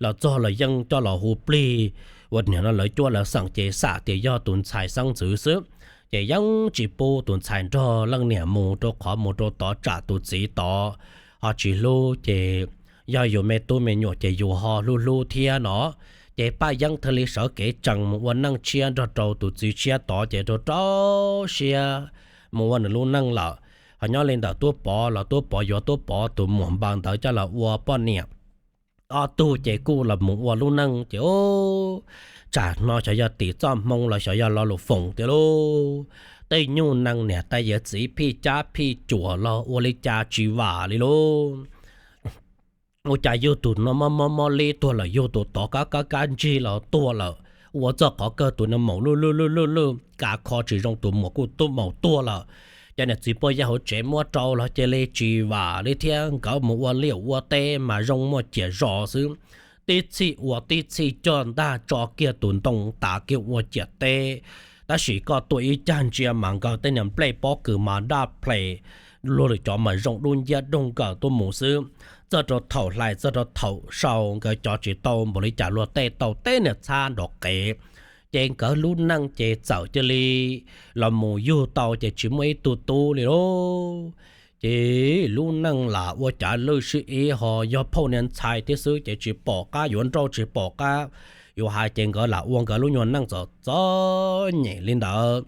los txog los yeej coj los hu plig ua niam no lawv cuab lawv xeem ces xam tias yog tus ntxhais xeeb ntxwv xwb. Ces yeej tsis pub tus ntxhais nrog leej niam mus rau qhov mus rau tod tsam tus txiv tod ho tsis hlub ces yog yus me tub me nyuam ces yus ho hlub hlub thiab no. Ces Paj Yeeb thiaj li sawv kev tsees mus ua neej tshiab nrog rau tus txiv tshiab tod ces rau rau siab mus ua nws lub neej lawm. Ho nyob li ntawm Tub Pov los Tub Pov yuav Tub Pov tus muam npawg ntawd coj los ua poj niam. Ob tug ces kuj los mus ua lub neej ces tsam no xyov yog tim txoj hmoo los xyov yog lo lus foom tias lub tej nyuj nees niam tais yawm txiv phij cab phij cuam los ua li cas tsis vam li lub ua cas yug tus no mob mob mob li tuag lawm, yug tus tod kab kab kab ntsig los tuag lawm, ua txog qhov kawg tus no maum lwj lwj lwj lwj lwj kav kho tsis zoo tus muam kuj tub maum tuag lawm. Cov niam txiv poj yawg hauv tsev muab rau los cia li tsis vam li thiab, nkawd mus ua liaj ua teb mas zoo muaj ciam zos xwb. Tib txhij ua tib txhij coj ntaj tso kiag tus ntoo tas kiag ua ciam teb. Tab sis koj tuaj ib cag ntsia mas nkawd tej niag nplej pob kws mas daj ples, luag lwm cov mas zoo dub nciab doog nkaus tuaj mus xwb. Txog rau thaum hlais txog rau thaum sau nkawd cov tsis tau npaum li cas, luag tej tau teb niag txhab nrov qev. Ces nkawd lub neej ces txawm cia li los mus yug tau ces tsis muaj ib tug tub li lauj. Ces lub neej lam ua cav lwj sib ib ho yog phauj niag ntxhais thiab xwb ces tsis pom qab yuav nrauj tsis pom qab yuav hais ces nkawd lam ua nkawd lub nyuag neej txom txom nyem li ntawd.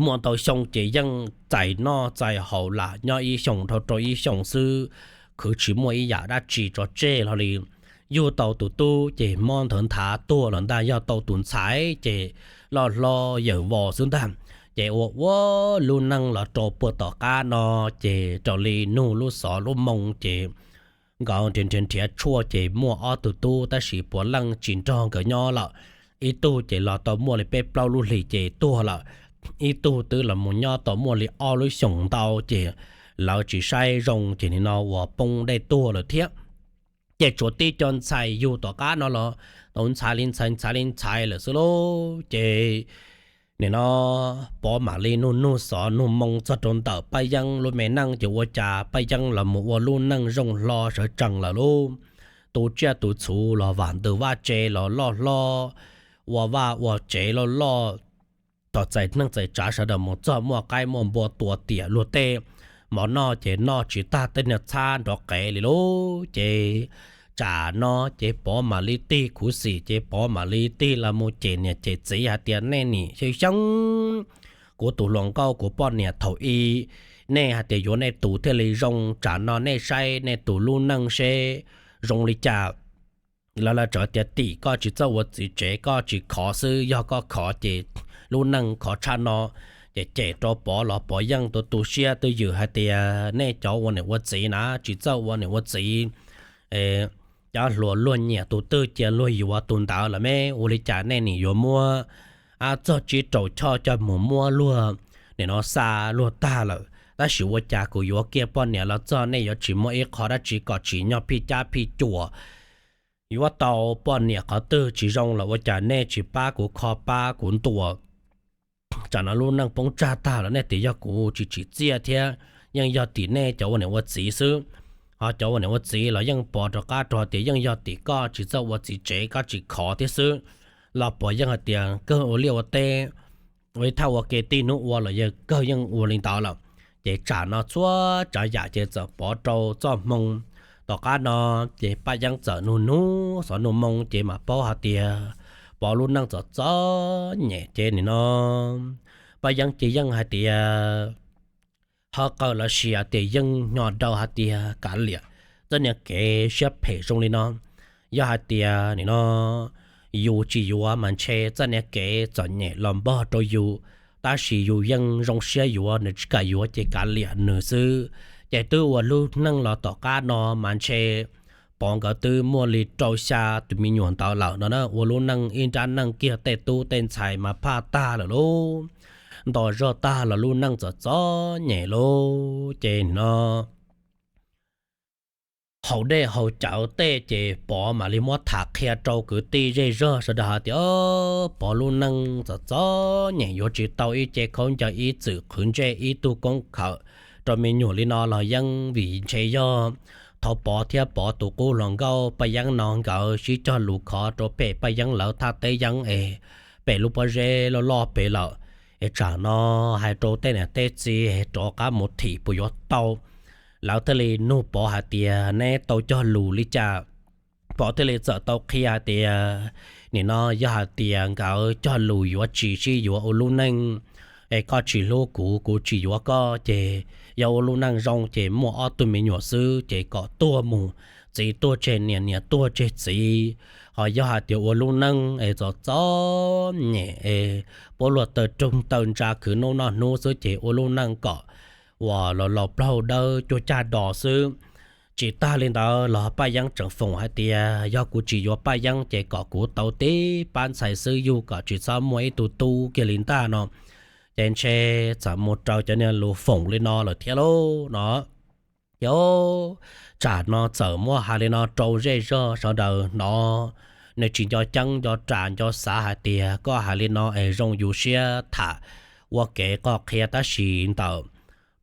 Muaj ntau xyoo ces yeej txais noj txais haus lam nyob ib xyoos dhau rau ib xyoos xwb, khwv tsis muaj ib yam dab tsi tso tseg hlo li. Yug tau tus tub ces mob nthawv nthav tuag los ntag, yog tau tus ntxhais ces loj hlob yawm vos xwb ntag. Ces ua ua lub neej los rau puag tom qab no ces raws li nug lub xov lub moo ces nkawd nrhiav nrhiav nrhiav tshuaj ces muaj ob tug tub tab sis puav leej tsis nrog nkawd nyob lawm. Ib tug ces los tau muaj li peb plaub lub hlis ces tuag lawm, ib tug twb los mus nyob tau muaj li ob lub xyoos ntau ces lawv tsis saib zoo ces nim no uas poob dej tuag lawm thiab. Ces tshuav tib co ntxhais yug tom qab no los tau ntxhais li ntxhais ntxhais li ntxhais lawm xwb lauj. Ces nim no Pov mam li nug nug xov nug moo txog rau ntawm Paj Yeeb lub me neej ces ua cas Paj Yeeb los mus ua lub neej zoo hlo sawv tsees lawm lauj. Tu tsiaj tu txhuv los vam ntws vaj tse los loj hlob, ua vaj ua tsev loj loj, txais neej txais tsav sawv daws mus txog muaj qaib muaj npua tua tiam luag tej mov noj ces noj tsis tag tej niag txhab nrov qev li lauj. Ces tsam no ces Pov mam li tig khuv xim ces Pov mam li tig los mus cem niam cem txiv hais tias nej nim xyeeb xyeeb kuv tus hluas nkauj kuv poj niam thaum ub, nej hais tias yuav nej tus thiaj li zoo, tsam no nej saib nej tus lub neej seb zoo li cas. Lawv lawv txawm tias tim koj tsis txawj ua txiv tsev, koj tsis khov xwb, yog koj khov ces lub neej khov tshaj no. Ces cem rau Pov los Pov yeej tu tu siab twj ywm hais tias nej cov ua niam ua txiv na tsis txawj ua niam ua txiv, cov hluas luag nyiam tus twg cia luag yuav tus ntawd lawm me, ua li cas nej nim yuav muab txog tsib rau choj coj mus muab luag nim no xa luag tag lawm. Tab sis ua cas kuv yuav kiag poj niam los txog nej yuav tsis muaj ib qho dab tsi kom tsim nyog phij cab phij cuam. Yuav tau poj niam qhov twg tsis zoo los ua cas nej tsis pab kuv kho pab kuv ntuas. Tsam no lub neej poob tsag tag los nej tias yog kuv tsis tsim txiaj thiab, yeej yog tim nej cov ua niam ua txiv xwb. Ho cov ua niam ua txiv los yeej pov rov qab rau tias yeej yog tim koj tsis txawj ua txiv tsev, koj tsis khov thiab xwb. Los pov yeej hais tias kawg ua liaj ua teb, ua ib thaj ua ke tib hnub ua los yog kawg yeej ua li ntawd lawm. Ces tsam no txhua tsav yam ces txawm pov rau txoj hmoo. Tom qab no ces Paj Yeeb txawm nug nug xov nug moo ces mam paub hais tias Pov lub neej txom txom nyem ces nim no Paj Yeeb ces yeej hais tias ho qawm los sis hais tias yeej nyo rau hais tias kav liam txoj niag kev siab phem zoo li no. Yog hais tias nim no yus tsis yuav mas ntshe txoj niag kev txom nyem los npog rau yus, tab sis yus yeej zoo siab yuav, nws tsis kam yuav ces kav liam nws xwb. Ces twb ua lub neej los tom qab no mas ntshe Pov nkawd twb muaj li rau xya tus me nyuam ntawd lawm no na, ua lub neej ib nrab neej kiag tej tub tej ntxhais mas phaj tag lawm lauj, nto zog tag los lub neej txom txom nyem lauj. Ces no haus dej haus cawv tej ces Pov mam li muab tham qhia rau kwv tij zej zog sawv daws hais tias Pov lub neej txom txom nyem, yuav tsis tau ib ce khaub ncaws, ib txwm qhwv ntsej, ib tug koob khawm rau me nyuam li no los yeej vim ntshe yog thaum Pov thiab Pov tus qub hluas nkauj Paj Yeeb no nkawd sib cog lus khov rau pem Paj Yeeb lawv thaj teb yeeb es pem lub pob zeb loj loj pem lawm. Es tsam no hais rau tej niam tej txiv rov qab mus thim puas yuav tau. Lawv thiaj li nug Pov hais tias neb tau cog lus li cas? Pov thiaj li txawm tau qhia hais tias nim no yog hais tias nkawd cog lus yuav tsis sib yuav ua lub neej, es koj tsis hlub kuv, kuv tsis yuav koj ces yog ua lub neej zoo ces muaj ob tug me nyuam xwb ces kom tuag mus txiv tuag tseg niam, niam tuag tseg txiv. Ho yog hais tias ua lub neej es txom txom nyem es puab luag taw roog taw ntsa khwv nub noj hnub xwb ces ua lub neej kom uas laus laus plaub hau dawb cuag caj dos xwb. Tsis tag li ntawd los Paj Yeeb tseem foom hais tias yog kuv tsis yuav Paj Yeeb ces kom kuv tau tib pab ntxhais xwb, yug kom tsis txhob muaj ib tug tub kiag li ntag no. Ces ntshe txawm mus raws cov niag lus foom li no lawm thiab lauj no. Ces tsam no txawm muab hais li no rau zej zog sawv daws hnov, nws tsis nco ceeb nco ras nco xav hais tias koj hais li no es zoo yus siab tham ua kev qoj qhia, tab sis ntawm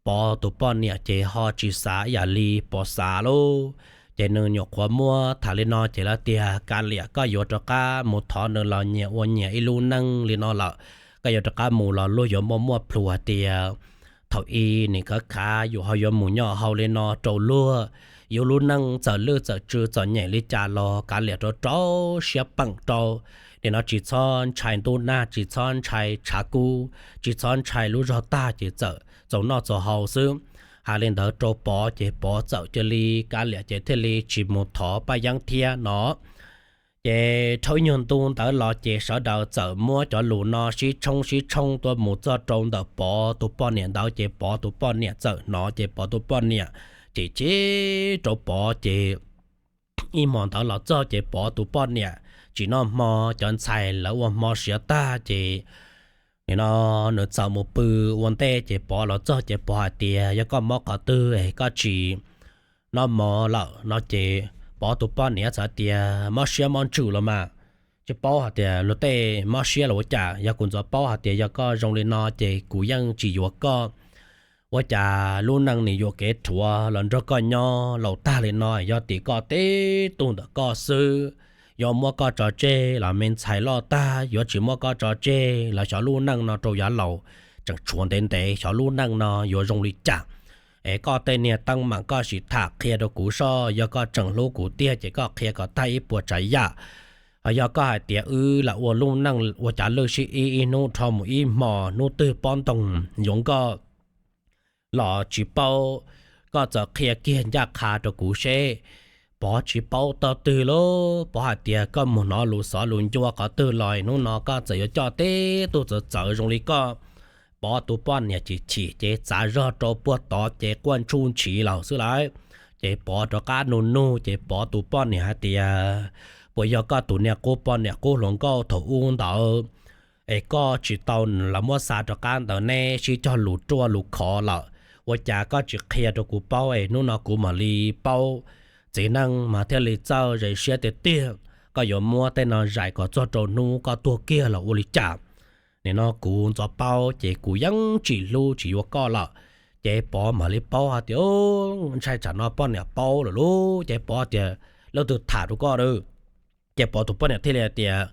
Pov tus poj niam ces ho tsis xav ib yam li Pov xav lauj. Ces nws nyuam qhuav muab tham li no ces lawv tias kav liam, koj yuav rov qab mus thov nws los nyias ua nyias ib lub neej li no lawm, koj yuav rov qab mus los luag yuav muaj muaj plhus hais tias thaum ub nim khav khav yus ho yuav mus nyob hauv li no rau luag. Yus lub neej txawm lwj txawm tsw txom nyem li cas los kav liam rau rau siab peem rau. Nim no tsis txhob ntshai ntub nag, tsis txhob ntshai tshav kub, tsis txhob ntshai lub zog tag ces txawm txaus noj txaus haus xwb. Hais li ntawd rau Pov ces Pov txawm cia li kav liam ces thiaj li tsis mus thov Paj Yeeb thiab no. Ces dhau ib nyuag ntu ntawd los ces sawv daws txawm muab cov lus no sib tshoob sib tshoob tuaj mus txog rau ntawm Pov tus poj niam ntawd ces Pov tus poj niam txawm hnov ces Pov tus poj niam ces chim rau Pov ces ib hmo ntawd los txog ces Pov tus poj niam tsis noj hmo, cov ntxhais lawv ua hmo siav tag ces nim no nws txawm mus pw ua ntej ces Pov los txog ces Pov hais tias yog koj mob qhov twg es koj tsis noj hmo lawm no ces Pov tus poj niam txawm tias mob siab mob ntsws los mas, tsis paub hais tias luag tej mob siab los ua cas, yog kuv ntxov paub hais tias yog koj zoo li no ces kuv yeej tsis yuav koj. Ua cas lub neej nim yuam kev rhuav los nrog koj nyob laus tag li no, yog tim koj tib tug ntawm koj xwb, yuav muab koj tso tseg los me ntxhais loj tag, yuav tsis muab koj tso tseg los xyov lub neej no rau yav laus tseem tshuav ntev ntev, xyov lub neej no yuav zoo li cas. Es koj tej niag teeb meem koj sim tham qhia rau kuv soj, yog koj tseem hlub kuv tiag ces koj qhia kom tag ib puas tsav yam. Ho yog koj hais tias wb lam ua lub neej ua cav lwj sib ib, ib hnub rho mus ib hmo, hnub twg pob ntoos yuav nkoj los tsis paub, koj txawm qhia kiag ncaj qha rau kuv seb. Pov tsis paub tog twg lauj, Pov hais tias koj mus hnov lus xov lus ncua qhov twg los hnub no koj txawm yuav coj tib tug txawv txawv zoo li koj. Pov tus poj niam chim chim ces txav zog rau puag tod ces quaj ntshuj ntshiv lawm xwb lauj. Ces Pov rov qab nug nug ces Pov tus poj niam hais tias puas yog koj tus niag qub poj niam qub hluas nkauj thaum ub ntawd es koj tsis tau los muab xa rov qab ntawd neb sib cog lus ruaj lus khov lawm, ua cas koj tsis qhia rau kuv paub es hnub no kuv mam li paub. Txiv neej mas thiaj li txawj zais siab tiag tiag, koj yuav muab tej no zais kom txog rau hnub koj tuag kiag los ua li cas. Nim no kuv ntxov paub ces kuv yeej tsis hlub tsis yuav koj lawm. Ces Pov mam li paub hais tias, Ntshai tsam no poj niam paub lawm lauj. Ces Pov tias, Leej twg tham rau koj a? Ces Pov tus poj niam thiaj li tias,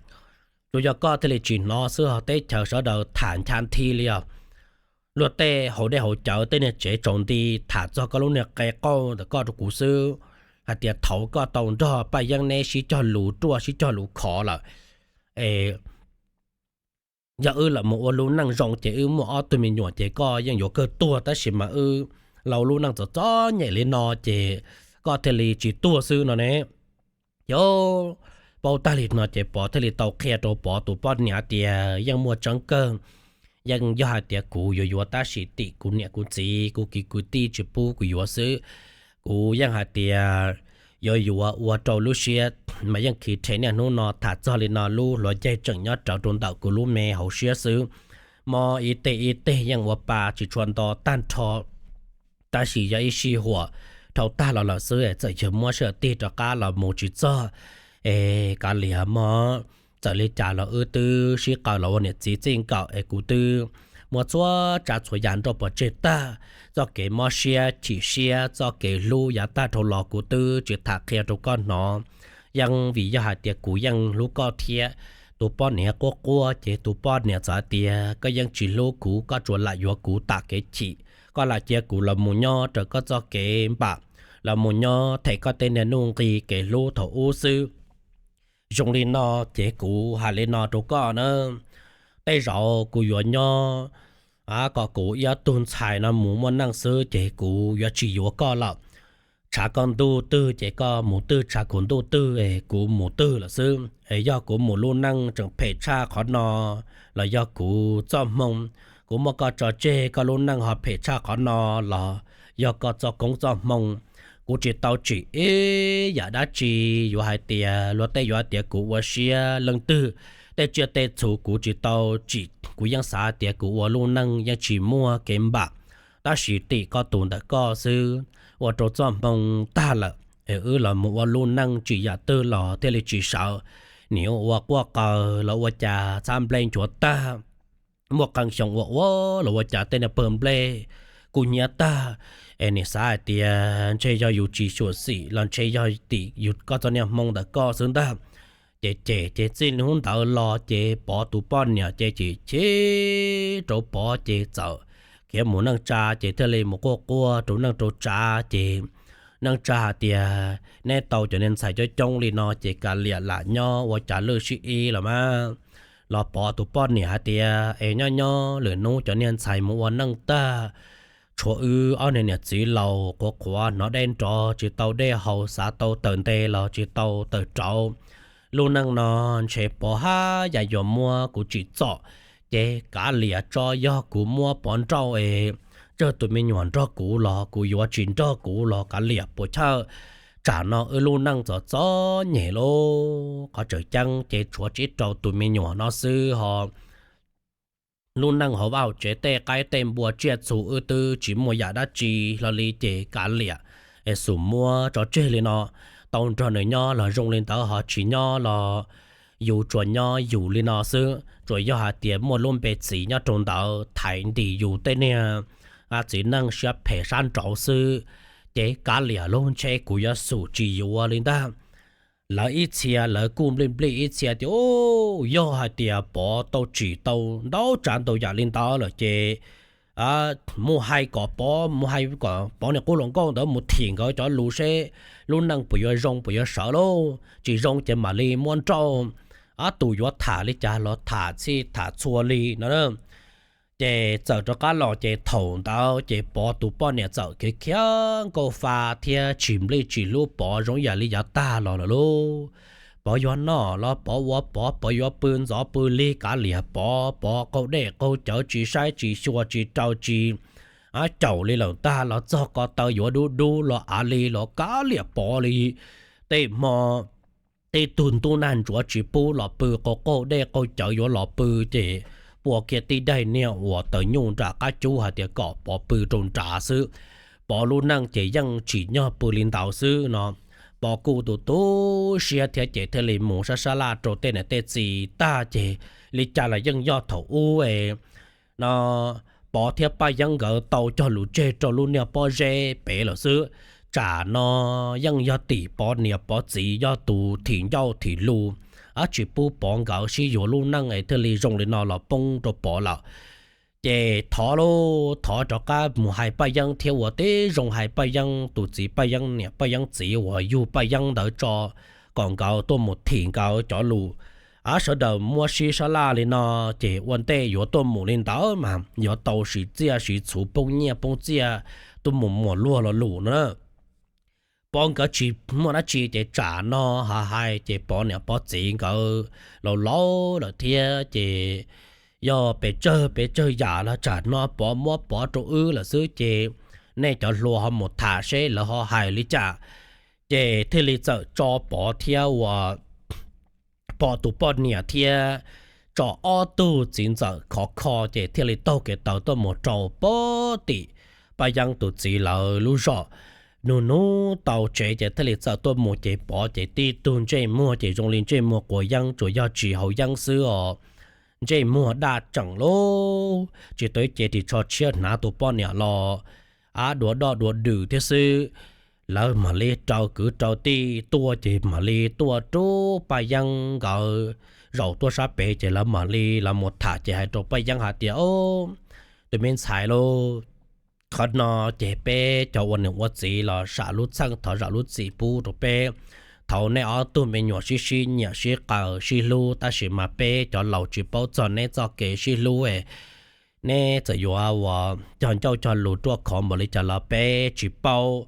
Tsuas yog koj thiaj li tsis hnov xwb, ho teb chaws sawv daws tham ncha nthi li os. Luag tej hauv dej hauv cawv, tej niag tsev tsaus nti tham txog koj lub niag qe qauj ntawm koj rau kuv xwb, hais tias thaum koj tau nrog Paj Yeeb neb sib cog lus ruaj sib cog lus khov lawm es yog wb los mus ua lub neej zoo ces wb muaj ob tug me nyuam ces koj yeej yuav kawg tuag, tab sis mas wb los ua lub neej txom txom nyem li no ces koj thiaj li tsis tuag xwb no ne. Ces paub tag li no ces Pov thiaj li tau qhia rau Pov tus poj niam tias, Yeej muaj tseeb kawg, yeej yog hais tias kuv yuav yuav tab sis tim kuv niam kuv txiv kuv kwv kuv tij tsis pub kuv yuav xwb. Kuv yeej hais tias yuav yuav ua rau lub siab mas yeej khiv rhe, niaj hnub no tham txog li no lub hluav ncaig tseem nyob rawv rau ntawm kuv lub me hauv siab xwb. Mob ib teg ib teg yeej ua pa tsis tshua nto tag nrho, tab sis yog ib sij huam dhau tag los lawm xwb, txawm yog muab sij hawm tig rov qab los mus tsis txog es kav liam mog. Txawm li cas los wb twb sib qaws los ua niam txiv txij nkawm es kuv twb muab txhua tsav txhua yam nrauj pov tseg tag. Txoj kev mob siab chim siab, txoj kev hlub yav tag dhau los kuv twb tsis tham qhia rau koj hnov. Yeej vim yog hais tias kuv yeej hlub koj thiab. Tus poj niam quaj quaj ces tus poj niam txawm hais tias, Koj yeej tsis hlub kuv, koj tsuas lam yuav kuv tam kev chim. Koj lam cia kuv los mus nyob raws koj txoj kev npam, los mus nyob them koj tej niag nuj nqis kev hlub thaum ub xwb. Zoo li no ces kuv hais li no rau koj na, tej zaum kuv yuav nyob kom kuv ib ob tug ntxhais no mus muaj neej xwb ces kuv yuav tsis yuav koj lawm. Tshav koj ntuj twg ces koj mus twg, tshav kuv ntuj twg es kuv mus twg lawm xwb. Es yog kuv mus lub neej tseem phem tshaj qhov no los yog kuv txoj hmoo, kuv muab koj tso tseg koj lub neej ho phem tshaj qhov no los yog koj txoj koob txoj hmoo. Kuv tsis tau tsim ib yam dab tsi yuav hais tias luag tej yuav hais tias kuv ua siab leej twg, tej tsiaj tej txhu kuv tsis tau tsim. Kuv yeej xav tias kuv ua lub neej yeej tsis muaj kev npam, tab sis tim koj tus ntawm koj xwb, ua rau txoj hmoo tag lawm es wb los mus ua lub neej tsim yam twg los thiaj li tsis sawv. Nim ua quaj qaws los ua cas txhab nplej nchuav tag, muaj qee xyoo ua ua los ua cas tej niag pawg nplej kuj hnyiab tag. Es nim xav hais tias ntshe yog yus tsis xyuam xim los ntshe yog tim yus koj txoj niag hmoo ntawm koj xwb ntag. Ces cem ces txij hnub ntawd los ces Pov tus poj niam ces chim chim rau Pov ces txawm khiav mus neej tsa ces thiaj li mus quaj quaj rau neej rau tsa ces neej tsa hais tias, Neb tau cov niag ntxhais coob coob li no ces kav liam lam nyob ua cas lwj sib ib los mas. Los Pov tus poj niam hais tias, Es nyob nyob lwm hnub cov niag ntxhais mus ua neej tag, tshuav wb ob niag niam txiv laus qhuav qhuav hnov deb nrov tsis tau dej haus, xav tau taws nte los tsis tau taws rauv. Lub neej no ntshe Pov haj yam yuav muab kuv tsim txom, ces kav liam tso, yog kuv muab Pov nrauj es tsawg tus me nyuam nrog kuv los kuv yuav, tsis nrog kuv los kav liam puas chawj. Tsam no wb lub neej txom txom nyem lauj, qhov tseem ceeb ces tshuav tsib rau tus me nyuam no xwb ho. Lub neej hauv vaj hauv tsev tej qaib tej npua tsiaj txhu wb twb tsis muaj yam dab tsi hlo li ces kav liam es xum muab tso tseg li no. Tau nrog nws nyob los zoo li ntawd, ho tsis nyob los yus tsuas nyob yus li no xwb, tsuas yog hais tias muaj lub npe txiv nyob rau ntawd thaiv ntis yus tej niag txiv neej siab phem sab nraud xwb. Ces kav liam lauj, ntshe kuv yuav xum tsis yuav li ntag. Lawv ib txhia lawv kuj nplij nplij ib txhia tias, Yog hais tias Pov tau tsim tau ntau tsav ntau yam li ntawd lawm ces mus hais kom Pov, mus hais kom Pov niag qub hluas nkauj ntawd mus thim nkawd cov lus seb lub neej puas yuav zoo puas yuav sawv lauj, tsis zoo ces mam li muab nrauj. Ob tug yuav tham li cas los tham txhij tham txhua li no. Ces txawm rov qab los ces thaum ntawd ces Pov tus poj niam txawm khiav khiav nkauj fa thiab tsis nplij tsis hlub Pov zoo ib yam li yav tag los lawm lauj. Pov yuav noj los Pov ua Pov, Pov yuav pw ntxov pw lig kav liam Pov, Pov qaug dej qaug cawv tsis saib tsis xyuas tsis rau tsis caum li lawm ntag, los txog ko taw yuav dub dub los av li los kav liam Pov li. Tej hmo tej tug ntub nag ntsuav tsis pub los pw, qaug qaug dej qaug cawv yuav los pw ces pua kiag tib daim niag uas taws nyuj nram qab cub hais tias kom Pov pw rau nrad xwb. Pov lub neej ces yeej tsim nyog pw li ntawd xwb no. Pov kuj tu tu siab thiab ces thiaj li mus sab sab laj rau tej niam tej txiv tag ces li cas los yeej yog thaum ub no. Pov thiab Paj Yeeb nkawd tau cog lus tseg rau lub niag pob zeb pem lawm xwb. Tsam no yeej yog tim Pov niam Pov txiv yog tus thim ncauj thim lus, ab tsis pub Pov nkawd sib yuav lub neej es thiaj li zoo li no los poob rau Pov lawm. Ces thov lauj, thov rov qab mus hais Paj Yeeb thiab ua tib zoo hais Paj Yeeb tus txiv Paj Yeeb niam Paj Yeeb txiv uas yug Paj Yeeb ntawd tso, kom nkawd tuaj mus thim nkawd cov lus. Ab sawv daws muab sib sab laj li no, ces ua ntej yuav tuaj mus li ntawd mas yuav tau siv txiaj siv txhuv poob nyiaj poob txiaj tuaj mus muas luag lo lus no na. Pov nkawd tsis muaj dab tsi ces tsam no ho hais ces Pov niam Pov txiv nkawd laus laus lawm thiab ces yog pes tsawg pes tsawg yam los tsam no Pov muab Pov rau wb lawm xwb ces nej cov hluas ho mus tham seb lawv ho hais li cas. Ces thiaj li txawm tso Pov thiab ua Pov tus poj niam thiab tso ob tug txiv ntxawm khov kho ces thiaj li taug kev taw tuaj mus rau pem tim Paj Yeeb tus txiv lawv lub zos. Nug nug tau tsev ces thiaj li txawm tuaj mus ces Pov ces tib tug ntsej muag ces zoo li ntsej muag quav yeeb tsuas yog tsis haus yeeb xwb os. Ntsej muag daj tseem lauj, tsis tau cev ris tsho tshiab hnav tus poj niam los ab dua doj dua dws thiab xwb. Lawv mam li raws kwv raws tij tuaj ces mam li tuaj rub Paj Yeeb nkawd zaum tuaj sab pem ces lawv mam li lawv mus tham ces hais rau Paj Yeeb hais tias, Au, tus me ntxhais lauj, qhov no ces peb cov ua niam ua txiv los zam lub txim, thov zam lub txim pub rau peb. Thaum nej ob tug me nyuam sib sib nyiam sib qawm sib hlub tab sis mas peb cov laus tsis paub txog neb txoj kev sib hlub, neb txawm yuav ua cog ncauj cog lus ruaj khov npaum li cas los peb tsis paub.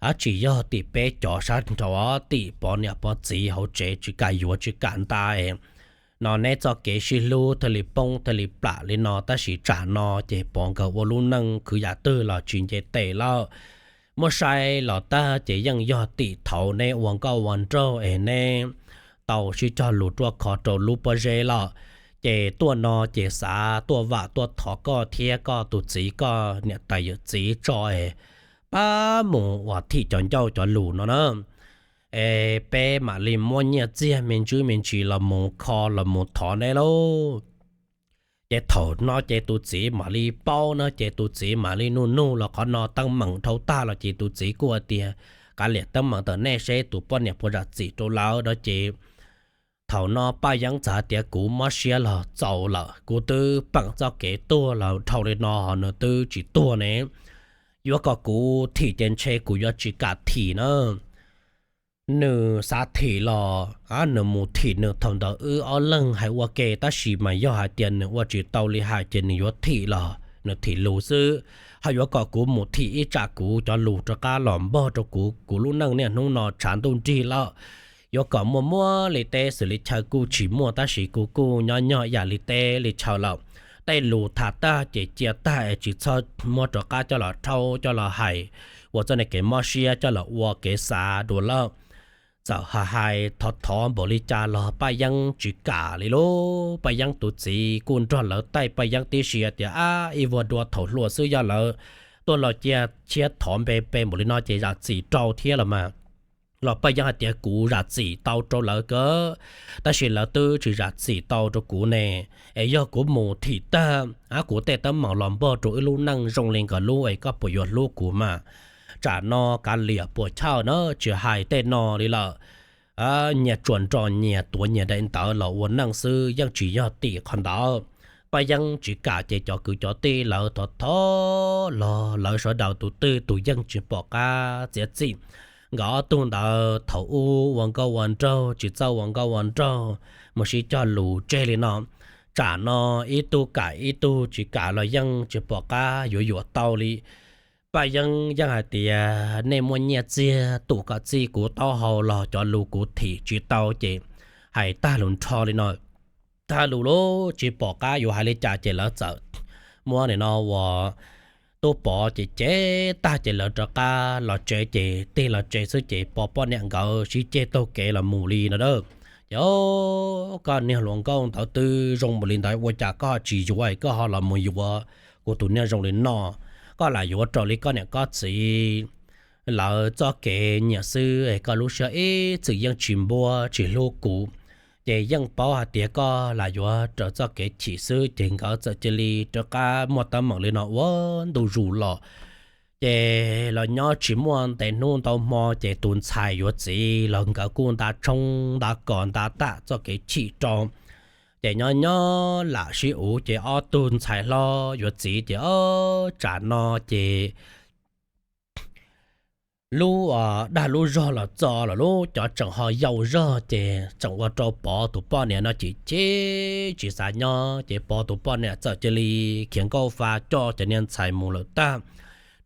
Ab tsis yog tim peb cov sab nraud, tim Pov niam Pov txiv hauv tsev tsis kam yuav tsis kam nta no neb txoj kev sib hlub thiaj li poob thiaj li plam li no tab sis tsam no ces Pov nkawd ua lub neej khwv yam twg los tsis nce tes lawm. Muab saib los tag ces yeej yog tim thaum neb ua nkauj ua nraug es neb tau sib cog lus ruaj khov rau lub pob zeb lawm. Ces tuaj no ces xav tuaj vam tuaj thov koj thiab koj tus txiv koj niam tais yawm txiv tso es pab mus uas thim cov ncauj cov lus no na. Es peb mam li muab nyiaj txiag me ntsis me ntsis los mus kho los mus thov neb lauj. Ces thaum no ces tus txiv mam li paub no ces tus txiv mam li nug nug los qhov no teeb meem dhau tag los ces tus txiv kuj tias, Kav liam teeb meem ntawm nej seb tus poj niam puas zam txim rau lawv no ces thaum no Paj Yeeb txawm tias, Kuv mob siab los txaus lawm, kuv twb peem txoj kev tuag los dhau li no ho nws twb tsis tuag ne. Yuav kom kuv thim ces ntshe kuv yuav tsis kam thim na. Nws xav thim los nws mus thim nws thaum ntawd wb ob leeg hais ua ke tab sis mas yog hais tias nws ua tsis tau li hais ces nws yuav thim los nws thim lus xwb. Ho yuav kom kuv mus thim ib tsam kuv cov lus rov qab los npog rau kuv, kuv lub neej niaj hnub no tshav ntuj nrig lawm. Yuav kom muaj muab li teb xws li chaw kuj tsis muaj tab sis kuv kuj nyob nyog ib yam li teb li chaw lawm. Tej lus tham tag ces cia tag es tsis txhob muab rov qab coj los rhaub coj los hais ua txoj niag kev mob siab coj los ua kev xav dua lawm. Txawm hais hais thov thov npaum li cas los Paj Yeeb tsis kam li lauj. Paj Yeeb tus txiv kuj nrog lawv taij Paj Yeeb tib si tias, Ab, ib vuag dua thaum hluas xwb yog lawv tuaj los cia thiab thov npe pe npaum li no ces zam txim rau thiab los mas. Los Paj Yeeb hais tias, Kuv zam txim tau rau lawv kawg, tab sis lawv twb tsis zam txim tau rau kuv ne. Es yog kuv mus thim tag, ab, kuv tej teeb meem los npog rau wb lub neej zoo li nkawd lub es koj puas yuav hlub kuv mas? Tsam no kav liam puas chawj na, tsis hais tej no li lawm. Nyias tsuas nrog nyias tuav nyias daim ntawv los ua neej xwb yeej tsis yog tim qhov ntawd. Paj Yeeb tsis kam ces cov kwv cov tij lawv thov thov los lawv sawv daws tus twg tus yeej tsis pom qab txiav txim. Nkawd ob tug ntawd thaum ub ua nkauj ua nraug tsis txawj ua nkauj ua nraug, mus sib cog lus tseg li no. Tsam no ib tug kam ib tug tsis kam los yeej tsis pom qab yuav yuam tau li. Paj Yeeb yeej hais tias, Nej muaj nyiaj txiag tum kom txij kuv taub hau los cov lus kuv thim tsis tau ces hais tag lus nrho li no. Tag lus lub tsis pom qab yuav hais li cas ces lawv txawm muab nim no uas tub Pov ces cev tag ces lawv rov qab los tsev ces tig los tsev xwb ces Pov poj niam nkawd sib ceg taug kev los mus li no a. Ces, Koj niag hluas nkauj ntawd twb zoo npaum li ntawd ua cas koj tsis yuav, koj ho los mus yuav kuv tus niag zoo li no? Koj lam yuav raws li koj niam koj txiv lawv txoj kev nyiam xwb, koj lub siab ib txwm yeej tsis npuab tsis hlub kuv. ces yeej paub hais tias koj lam yuav raws txoj kev chim xwb, ces nkawd txawm cia li rov qab muaj teeb meem li no ua ntu zus los. Ces los nyob tsis muaj ntev hnub ntau hmo ces tus ntxhais yuav txiv los nkawd kuj nta tshoob nta kos nta tam txoj kev chim rau. Ces nyob nyob lam sib uv ces ob tug ntxhais hlob yuav txiv ces ob tsam no ces lub dag lub zog los txog los lub cov tseem ho yau zog ces tseem ua rau Pov tus poj niam no chim chim tsis xav nyob, ces Pov tus poj niam txawm cia li khiav nkauj fa coj cov niag ntxhais mus lawm tag.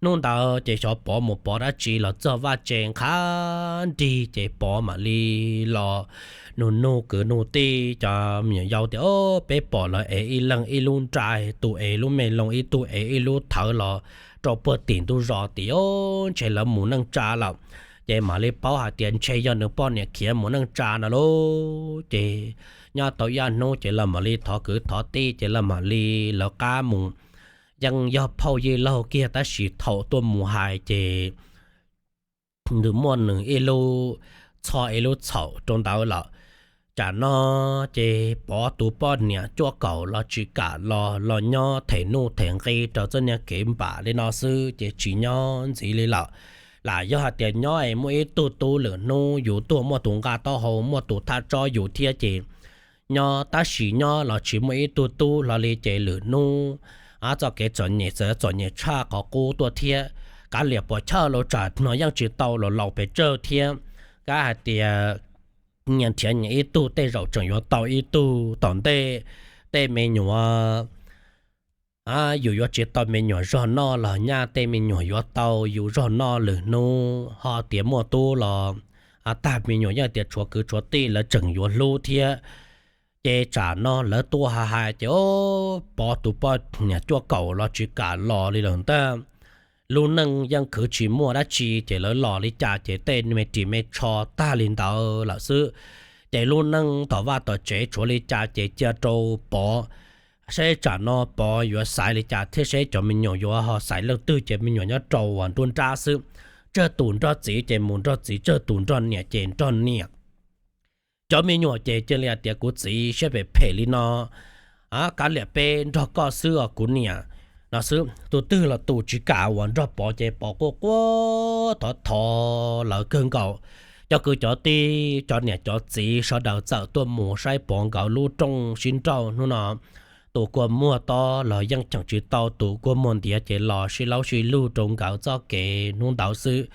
Hnub ntawd ces xyov Pov mus pov dab tsi los txog vaj tse nqhab nrig ces Pov mam li los nug nug kwv nug tij cov me nyuam yaus tias, Ob, peb pom lawv ev ib leeg ib lub nra, tus ev lub me loo ib tug ev ib lub thawv los rau puag tim ntug zos tid, ob, ntshe lawv mus neej tsa lawm. Ces mam li paub hais tias ntshe yog nws poj niam khiav mus neej tsa no lauj. Ces nyob tau ib ob hnub ces lawv mam li thov kwv thov tij ces lawv mam li lawv qab mus. Yeej yog phauj yij laug kiag tab sis thaum tuaj mus hais ces nws muaj nws ib lub txhoj ib lub txhaum rau ntawd lawm. Tsam no ces Pov tus poj niam cuaj kaum los tsis kam los, los nyob them nuj them nqi rau txoj niag kev npam li no xwb ces tsis nyob ntxiv li lawm. Lam yog hais tias nyob es muaj ib tug tub lwm hnub yus tuaj muaj tus nqa taub hau muaj tus thaj tsob yus thiab ces nyob, tab sis nyob los tsis muaj ib tug tub hlo li ces lwm hnub txoj kev txom nyem txawm txom nyem tshaj qhov qub tuaj thiab. Kav liam pos chawj los tsam no yeej tsis tau los laus pes tsawg thiab. Kav hais tias nyias nrhiav nyias ib tug tej zaum tseem yuav tau ib tug tom ntej. Tej me nyuam yus yuav tsis tau me nyuam zog noj los nyaj tej me nyuam yuav tau yus zog noj lwm hnub, ho tias muaj tub los tag me nyuam yeej tias tshuav kwv tshuav tij lawv tseem yuav hlub thiab. Ces tsam no lawv tuaj hais hais ces Pov tus poj niam cuaj kaum los tsis kam los li lawm ntag. Lub neej yeej khwv tsis muaj dab tsi ces lawv los li cas ces tej me ris me tsho tag li ntawd lawm xwb. Ces lub neej tom vaj tom tsev tshuav li cas ces cia rau Pov, saib tsam no Pov yuav xaiv li cas thiab saib cov me nyuam yuav ho xaiv leej twg ces me nyuam nyob rau uas nruab nrab xwb. Tsawg tus nrog txiv ces mus nrog txiv, tsawg tus nrog niam ces nrog niam. Cov me nyuam ces cia li hais tias kuv txiv siab phem phem li no, kav liam peb nrog koj xwb os kuv niam no xwb. Tus twg los tus tsis kam uas nrog Pov ces Pov quaj quaj thov thov lawv kawg nkaus. Cov kwv cov tij cov niam cov txiv sawv daws txawm tuaj mus saib Pov nkawd lub rooj sib nrauj hnub no. Tus kua muag tob los yeej cheem tsis tau, tus kua muag ntiav ces los sib laub sib lug rau nkawd txoj kev hnub ntawd xwb.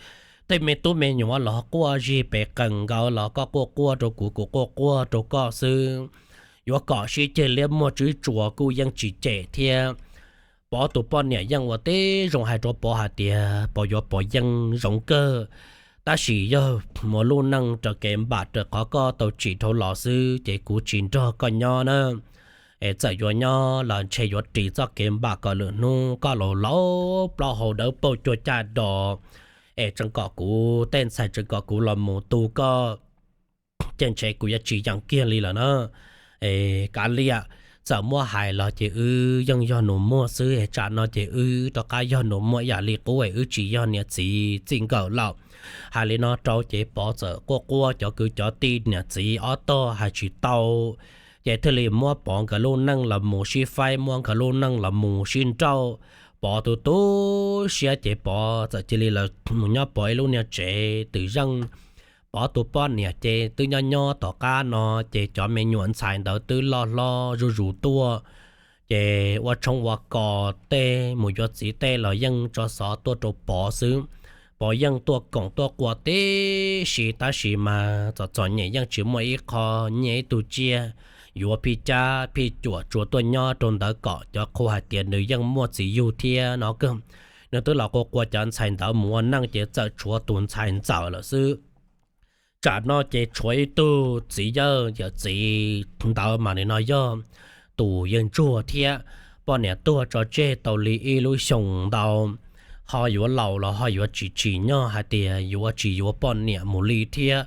Tej me tub me nyuam los quaj zig pes qees, nkawd los koj quaj quaj rau kuv kuv quaj quaj rau koj xwb. Yuav kom sib ceg liab muag tswb tsuas kuj yeej tsis cem thiab. Pov tus poj niam yeej ua tib zoo hais rau Pov hais tias Pov yuav Pov yeej zoo kawg, tab sis yog mus lub neej raws kev npam raws qhov koj tau tsim dhau los xwb ces kuv tsis nrog koj nyob na. Es txawm yuav nyob los ntshe yuav ris txoj kev npam kom lwm hnub koj laus laus plaub hau dawb paug cuag caj do, es tseem kom kuv tej ntxhais tseem kom kuv los mus tu koj, ces ntshe kuv yuav tsis yeem kiag li lawm na. Es kav liam, txawm muab hais los ces wb yeej yog nus muag xwb, tsam no ces wb rov qab yog nus muag ib yam li qub es wb tsis yog niam txiv txij nkawm lawm. Hais li no rau ces Pov txawm quaj quaj, cov kwv cov tij niam txiv ob tog hais tsis tau, ces thiaj li muab Pov nkawd lub neej los mus sib faib, muab nkawd lub neej los mus sib nrauj. Pov tu tu siab ces Pov txawm cia li los mus nyob Pov ib lub niag tsev twm zeej. Pov tus poj niam ces twb nyob nyob tom qab no, ces cov me nyuam ntxhais ntawd twb loj hlob zuj zus tuaj, ces ua tshoob ua kos tej mus yuav txiv tej los yeej tso xov tuaj rau Pov xwb. Pov yeej tuaj koom tuaj qua tib si, tab sis mas txom txom nyem yeej tsis muaj ib qho nyiaj ib tug tsiaj yuav phij cab phij cuam tsuas tuaj nyob rau ntawd kom cov qhua hais tias nws yeej muaj txiv yug thiab no kawg. Nws twb los qua qua cov ntxhais ntawd mus ua neej ces txawm tshuav tus ntxhais ntxawm lawm xwb. Tsam no ces tshuav ib tug txiv yawg yawm txiv ntawd mas nim no yog tus yawg ntsuag thiab. Poj niam tuag tso tseg tau li ib lub xyoos ntau, ho yuav laus los ho yuav tsis tsim nyog hais tias yuav tsis yuav poj niam mus li thiab.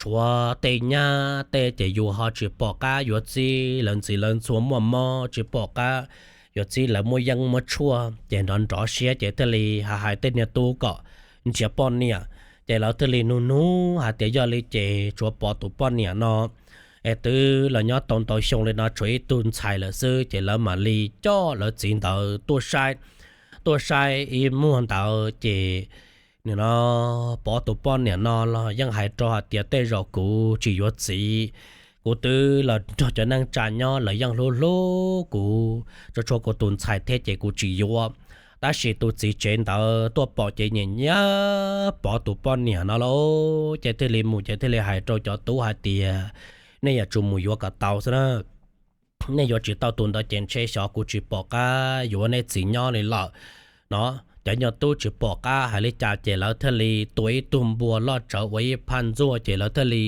Tshuav tej nyab tej ces yus ho tsis pom qab yuav txib lawv ntxhais lawv ntxhua muaj mob, tsis pom qab yuav txib lawv muaj yeeb muaj tshuaj, ces nrov nrov siab ces thiaj li hais hais tej niag tub kom nrhiav poj niam. Ces lawv thiaj li nug nug hais tias yog li ces tshuav Pov tus poj niam no es twb los nyob tau ntau xyoo li no tshuav ib tug ntxhais lawm xwb, ces lawv mam li coj lawv txiv ntawd tuaj saib. Tuaj saib ib muag ntawd ces nim no Pov tus poj niam no los yeej hais rau hais tias tej zaum kuv tsis yuav txiv, kuv twb los nrog cov neej tsa nyob lawv yeej hlub hlub kuv, tsuas tshuav kuv tus ntxhais thiab ces kuv tsis yuav. Tab sis tus txiv tsev ntawd tuaj pom ces nyiam nyiam Pov tus poj niam no lauj, ces thiaj li mus ces thiaj li hais rau cov tub hais tias, nej yuav tsum mus yuav kom tau xwb na. Nej yuav tsis tau tus ntawd ces ntshe xyov kuv tsis pom qab yuav nej txiv nyob li lawm no. Cov nyuag tub tsis pom qab hais li cas ces lawv thiaj li tua ib tug npua loj tsawv ua ib phaj ntxuaj ces lawv thiaj li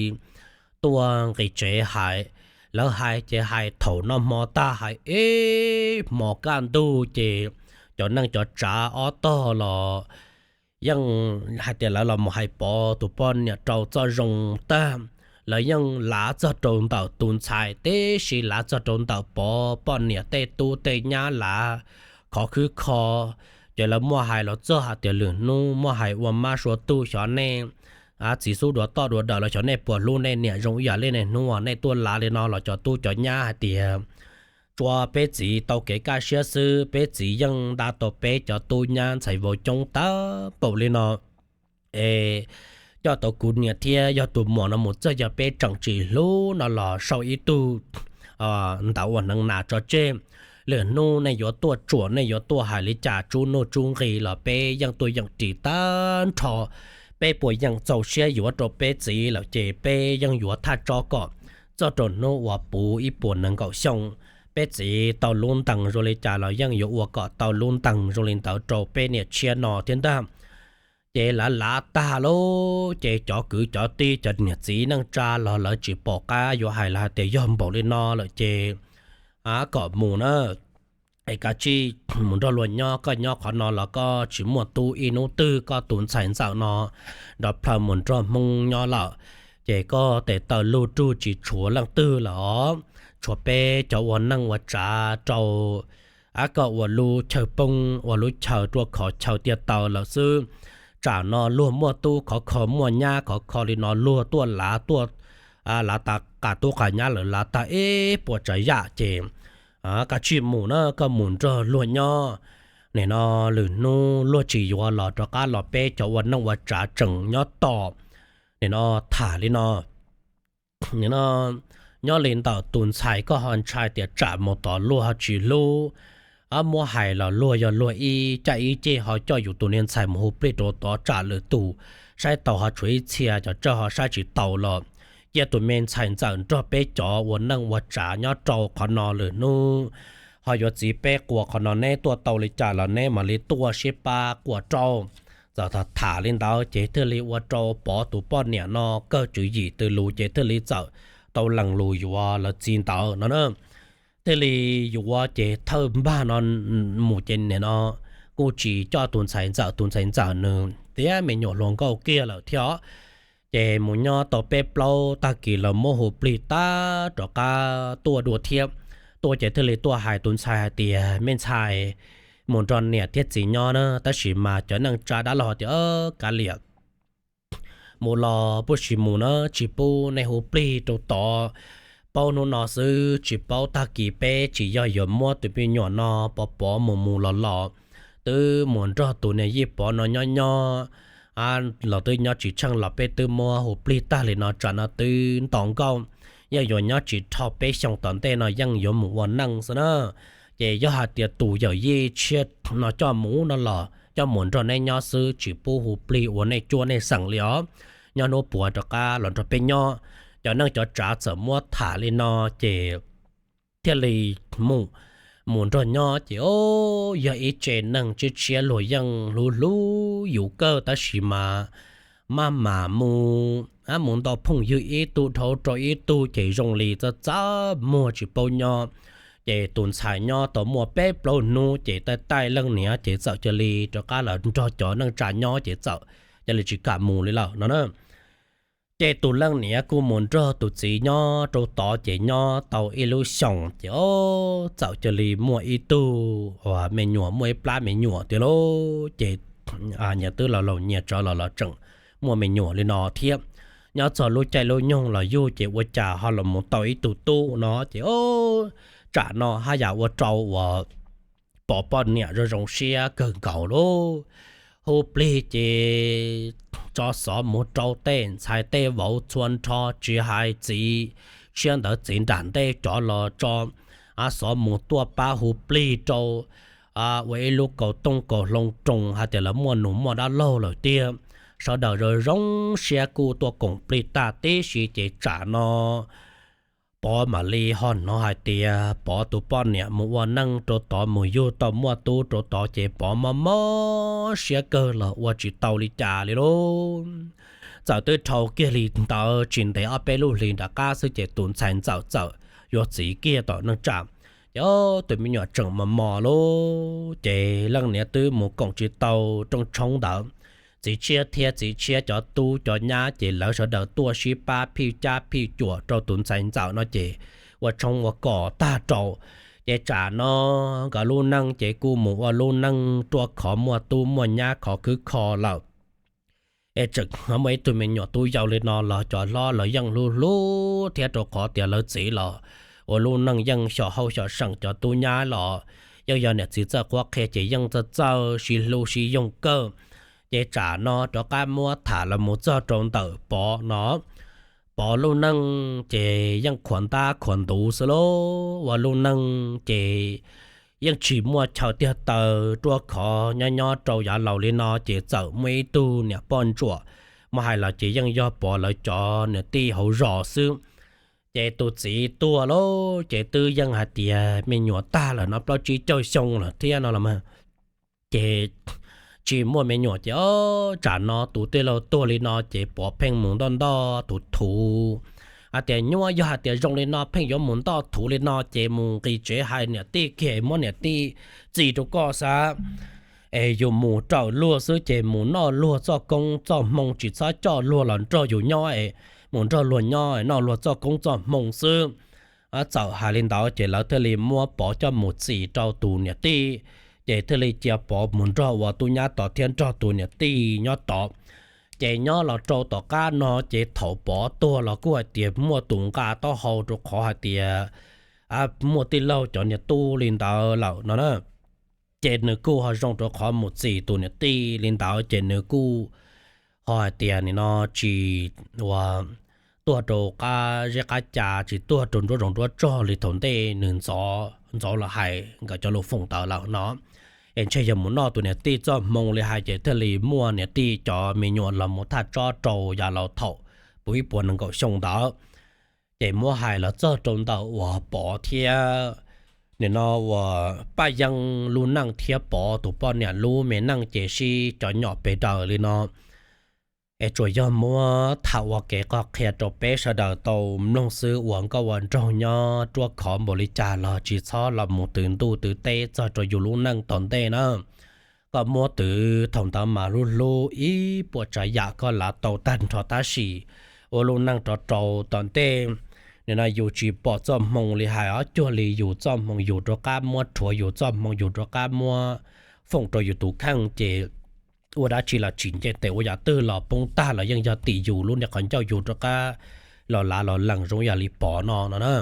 tuaj nqis tsev hais. Lawv hais ces hais thaum noj hmo tag hais ib hmos kaj ntug ces cov neej cov tsav ob tog los yeej hais tias lawv los mus hais Pov tus poj niam rau txoj zoo tag. Lawv yeej lav txog rau ntawm tus ntxhais tib si, lav txog rau ntawm Pov poj niam tej tub tej nyab lav khov khwb kho. Ces lawv muaj hais los txog hais tias lwm hnub muaj hais ua mab sua tug xyov nej txiv xub dua toj dua dawm los xyov nej puas hlub nej niam zoo ib yam li nej hnub nej tuaj lav li no los cov tub cov nyab hais tias tsuas peb txiv tau kev kaj siab xwb, peb txiv yeej nta tau peb cov tub nyab ntxhais vauv coob tag npaum li no es coj tau kuv niam thiab yog tus muam no mus txog yog peb tseem tsis hlub no los sau ib tug ntawv ua hneev nas tso tseg. Lwm hnub nej yuav tuaj tsuam nej yuav tuaj hais li cas tsub nuj tsub nqi los peb yeej tuaj yeem ris tag nrho. Peb puas yeem txaus siab yuav rau peb txiv lawm ces peb yeej yuav thaj tso kom txog rau hnub uas puv ib puas nees nkaum xyoo. Peb txiv tau lub ntees zoo li cas los yeej yuav ua kom tau lub ntees zoo li ntawd rau peb niam tshiab no thiab ntag. Ces lav lav tag lauj, ces cov kwv cov tij cov niam txiv neej tsa los lawv tsis pom qab yuav hais lawv hais tias yog npaum li no lawm ces kom mus na, es kav tsij mus nrog luag nyob, koj nyob qhov no los koj tsis muaj tub, ib hnub twg koj tus ntxhais ntxawm no nrov plhaws mus nrog Hmoob nyob lawm, ces koj tes taw lug rug tsis tshuav leej twg lawm os. Tshuav peb cov ua neej ua tsav rau koj ua lub chaw poob ua lub chaw rua khov chaw tiaj taw lawm xwb. Tsam no luag muaj tub khov kho muaj nyab khov kho li no luag tuaj lav tuaj lav tas qas tub qas nyab lawm lav tag ib puas tsav yam ces kav tsij mus na, koj mus nrog luag nyob. Nim no lwm hnub luag tsis yuav los rov qab los peb cov ua neej ua tsav tseem nyob tos. Nim no tham li no, nim no nyob li ntawm tus ntxhais koj ho ntshai tias tsam mus tom luag ho tsis hlub, muab hais los luag yog luag ib caj ib ceg ho coj yus tus niag ntxhais mus hu plig rau tod tsam lwm tus saib taus ho tshuav ib txhia, cov tsawg ho saib tsis taus los cia tus me ntxhais ntxawm nrog peb cov ua neej ua tsav nyob rau qhov no lwm hnub ho yuav txiv peb quas qhov no neb tuaj tau li cas los neb mam li tuaj sib pab quas rau. Txawm tham li ntawd ces thiaj li ua rau Pov tus poj niam no kawg tswv yim tws lus ces thiaj li txawm tau lees lus yuav lawv txiv ntawd no na. Thiaj li yuav ces thawj npag no mus ces nim no kuj tsis coj tus ntxhais ntxawm, tus ntxhais ntxawm nws tiav me nyuam hluas nkauj kiag lawm thiab. Ces mus nyob tau peb plaub tag kis los muab hu plig tag rov qab tuaj dua thiab. Tuaj ces thiaj li tuaj hais tus ntxhais hais tias me ntxhais, mus nrog niam thiab txiv nyob na, tab sis mas cov neej tsa dab laug tias kav liam, mus los pub sis mus na, tsis pub nej hu plig rau tod. Paub hnub no xwb tsis paub tag kis peb tsis yog yuav muab tus me nyuam no Pov Pov mus mus los los, twb mus nrog tus niag Yij Pov no nyob nyob los twb nyob tsis tsheej los peb twb muab hu plig tag li no tsam no twb nto nkauj. Yeej yuav nyob tsis dhau peb xyoo tom ntej no yeej yuav mus ua neej xwb na. Ces yog hais tias tus yawm yij tshiab no coj mus no los coj mus nrog neb nyob xwb tsis pub hu plig ua nej cuab nej xeem li os. Nyob hnub puav rov qab los nrog peb nyob. Cov neej cov tsav txawm muab tham li no ces thiaj li mus, mus nrog nyob ces o, yog ib tse neeg tshiab tshiab luag yeej hlub hlub yus kawg tab sis mas maj mam mus, mus nto phooj ywg ib tug dhau rau ib tug ces zoo li txawj txawj muag tsis paub nyob. Ces tus ntxhais nyob tau muaj peb plaub hnub ces taij taij leej niam ces txawm cia li rov qab los nrog cov neej tsa nyob ces txawm cia li tsis kam mus li lawm no na. Ces tus leej niam kuj mus nrog tus txiv nyob rau tod ces nyob tau ib lub xyoos ces o, txawm cia li muaj ib tug me nyuam, muaj ib plab me nyuam tiag lauj. Ces nyias twb los laus nyias tsov los los tseem muaj me nyuam li no thiab. nyob txog lub caij lub nyoog los yug ces ua cas ho los mus tau ib tug tub no ces, tsam no haj yam ua rau uas Pov poj niam zoo zoo siab kawg nkaus lauj. Hu plig ces tso xov mus rau tej ntxhais tej vauv txhua nrho, tsis hais txiv tshiab ntawd txiv nram ntej rov los tso xov mus tuaj pab hu plig rau ua ib lub kaus tooj kaus hlau roos hais tias lawv muaj nus muaj dab laug lawm tiag. Sawv daws zoo zoo siab kuj tuaj koom plig tag tib si ces tsam no Pov mam li ho hnov hais tias Pov tus poj niam mus ua neej rau tod mus yug tau muaj tub rau tod ces Pov mob mob siab kawg los ua tsis tau li cas li lauj. Txawm twb dhau kiag li ntawd tsis ntev ob peb lub hlis nram qab xwb ces tus ntxhais ntxawm txawm yuav txiv kiag tom neej tsa. Ces tus me nyuam tseem mos mos lauj, ces leej niam twb mus koom tsis tau rooj tshoob ntawd. Txiv tshiab thiab txiv tshiab cov tub cov nyab ces lawv sawv daws tuaj sib pab phij cab phij cuam rau tus ntxhais ntxawm no ces ua tshoob ua kos tag rau. Ces tsam no nkawd lub neej ces kuj mus ua lub neej ruaj khov muaj tub muaj nyab khov khwb kho lawm. Es tseem muaj ib tug me nyuam tub yau li no los cov hlob los yeej hlub hlub thiab rau qhov tias lawv txiv los ua lub neej yeej xyom hauj xyom seem, cov tub nyab los yeej yog niam txiv txawj qhuab qhia ces yeej txawj txawj sib hlub sib yoog kawg. Ces tsam no rov qab muab tham los mus txog rau ntawm Pov no, Pov lub neej ces yeej khuam ntab khuam ntuv xwb lauj. Ua lub neej ces yeej tsis muaj chaw tiag taw ruaj khov nyob nyob rau yav laus li no ces txawm muaj ib tug niam poj ntsuam, muab hais los ces yeej yog Pov lawv cov niam tij hauv zos xwb. Ces tus txiv tuag lauj ces twb yeej hais tias me nyuam tag lawm no plaub tsib caug xyoo lawm thiab no los mas ces tsis muaj me nyuam ces o, tsam no tus tij laug tuag li no ces Pov pheej mus ntoj ntoj thuv thuv. Hais tias nyuaj, yog hais tias zoo li no pheej yuav mus ntoj thuv li no ces mus nqis tsev hais niam tij kiag muab niam tij txis rau koj xav. Es yus mus raws luag xwb ces mus noj luag txoj koob txoj hmoo, tsis txhob coj luag los nrog yus nyob es mus nrog luag nyob noj luag txoj koob txoj hmoo xwb. Txawm hais li ntawd ces lawv thiaj li muab Pov coj mus txis rau tus niam tij, ces thiaj li cia Pov mus nrog ua tub nyab tod thiab nrog tus niam tij nyob tod. Ces nyob los rau tom qab no ces thaum Pov tuag los kuj hais tias muaj tus nqa taub hau rau qhov hais tias muaj tij laug cov niam tub li ntawd lawm no na. Ces nws kuj ho zoo rau qhov mus txis tus niam tij li ntawd ces nws kuj ho hais tias nim no tsis ua tuag rau qab zeb qab ca, tsis tuag rau nruab zoov nruab tsog li thaum ntej nws ntxov ntxov los hais nkawd cov lus foom ntawd lawm no. Es ntshe yog mus noj tus niam tij txoj hmoo li hais ces thiaj li muaj niam tij cov me nyuam los mus thaj tsob rau yav laus thaum puv ib puas nees nkaum xyoo ntawd. Ces muab hais los txog rau ntawm uas Pov thiab nim no uas Paj Yeeb lub neej thiab Pov tus poj niam lub me neej ces sib cov nyom pes daws li no. Es tsuas yog muab tham ua kev qhov qhia rau peb sawv daws tau mloog xwb, ua nkauj ua nraug nyob ruaj khov npaum li cas los tsis txhob los mus twv ntuj twv teb txog rau yus lub neej tom ntej na. Koj muab twv thaum ntawd mas hlub hlub ib puas tsav yam koj lav tau tag nrho tab sis ua lub neej rov rau tom ntej, nim no yus tsis pom txoj hmoo li hais ob cuag li yus txoj hmoo yus rov qab muab rhuav, yus txoj hmoo yus rov qab muab foom rau yus tus kheej ces ua dab tsi los tsis nce tes, ua yam twg los poob tag los yeej yog tim yus lub niag qhov ncauj yus rov qab los lav los lees zoo yam li Pov no no na.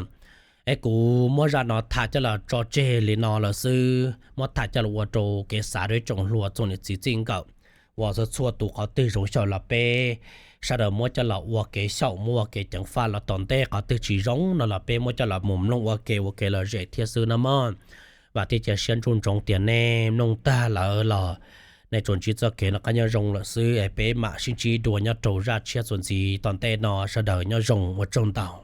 Es kuv muab zaj no tham coj los tso tseg li no lawm xwb, muab tham coj los ua rau kev xav rau ib tsoom hluas txhua niam txiv txij nkawm uas txhua txhua tus qhov twg zoo xyaum los peb sawv daws muab coj los ua kev xyaum, muab ua kev ceev faj los tom ntej, qhov twg tsis zoo no los peb muab coj los mus mloog ua ke ua kev lom zem thiab xwb na mog. Vam thiab cia siab ntsoov ntsoov tias nej mloog tag lawm los nej tsuas ntsib txoj kev noj qab nyob zoo lawm xwb es peb mam sib ntsib dua nyob rau zaj tshiab txuas ntxiv tom ntej no, sawv daws nyob zoo ua tsaug ntau.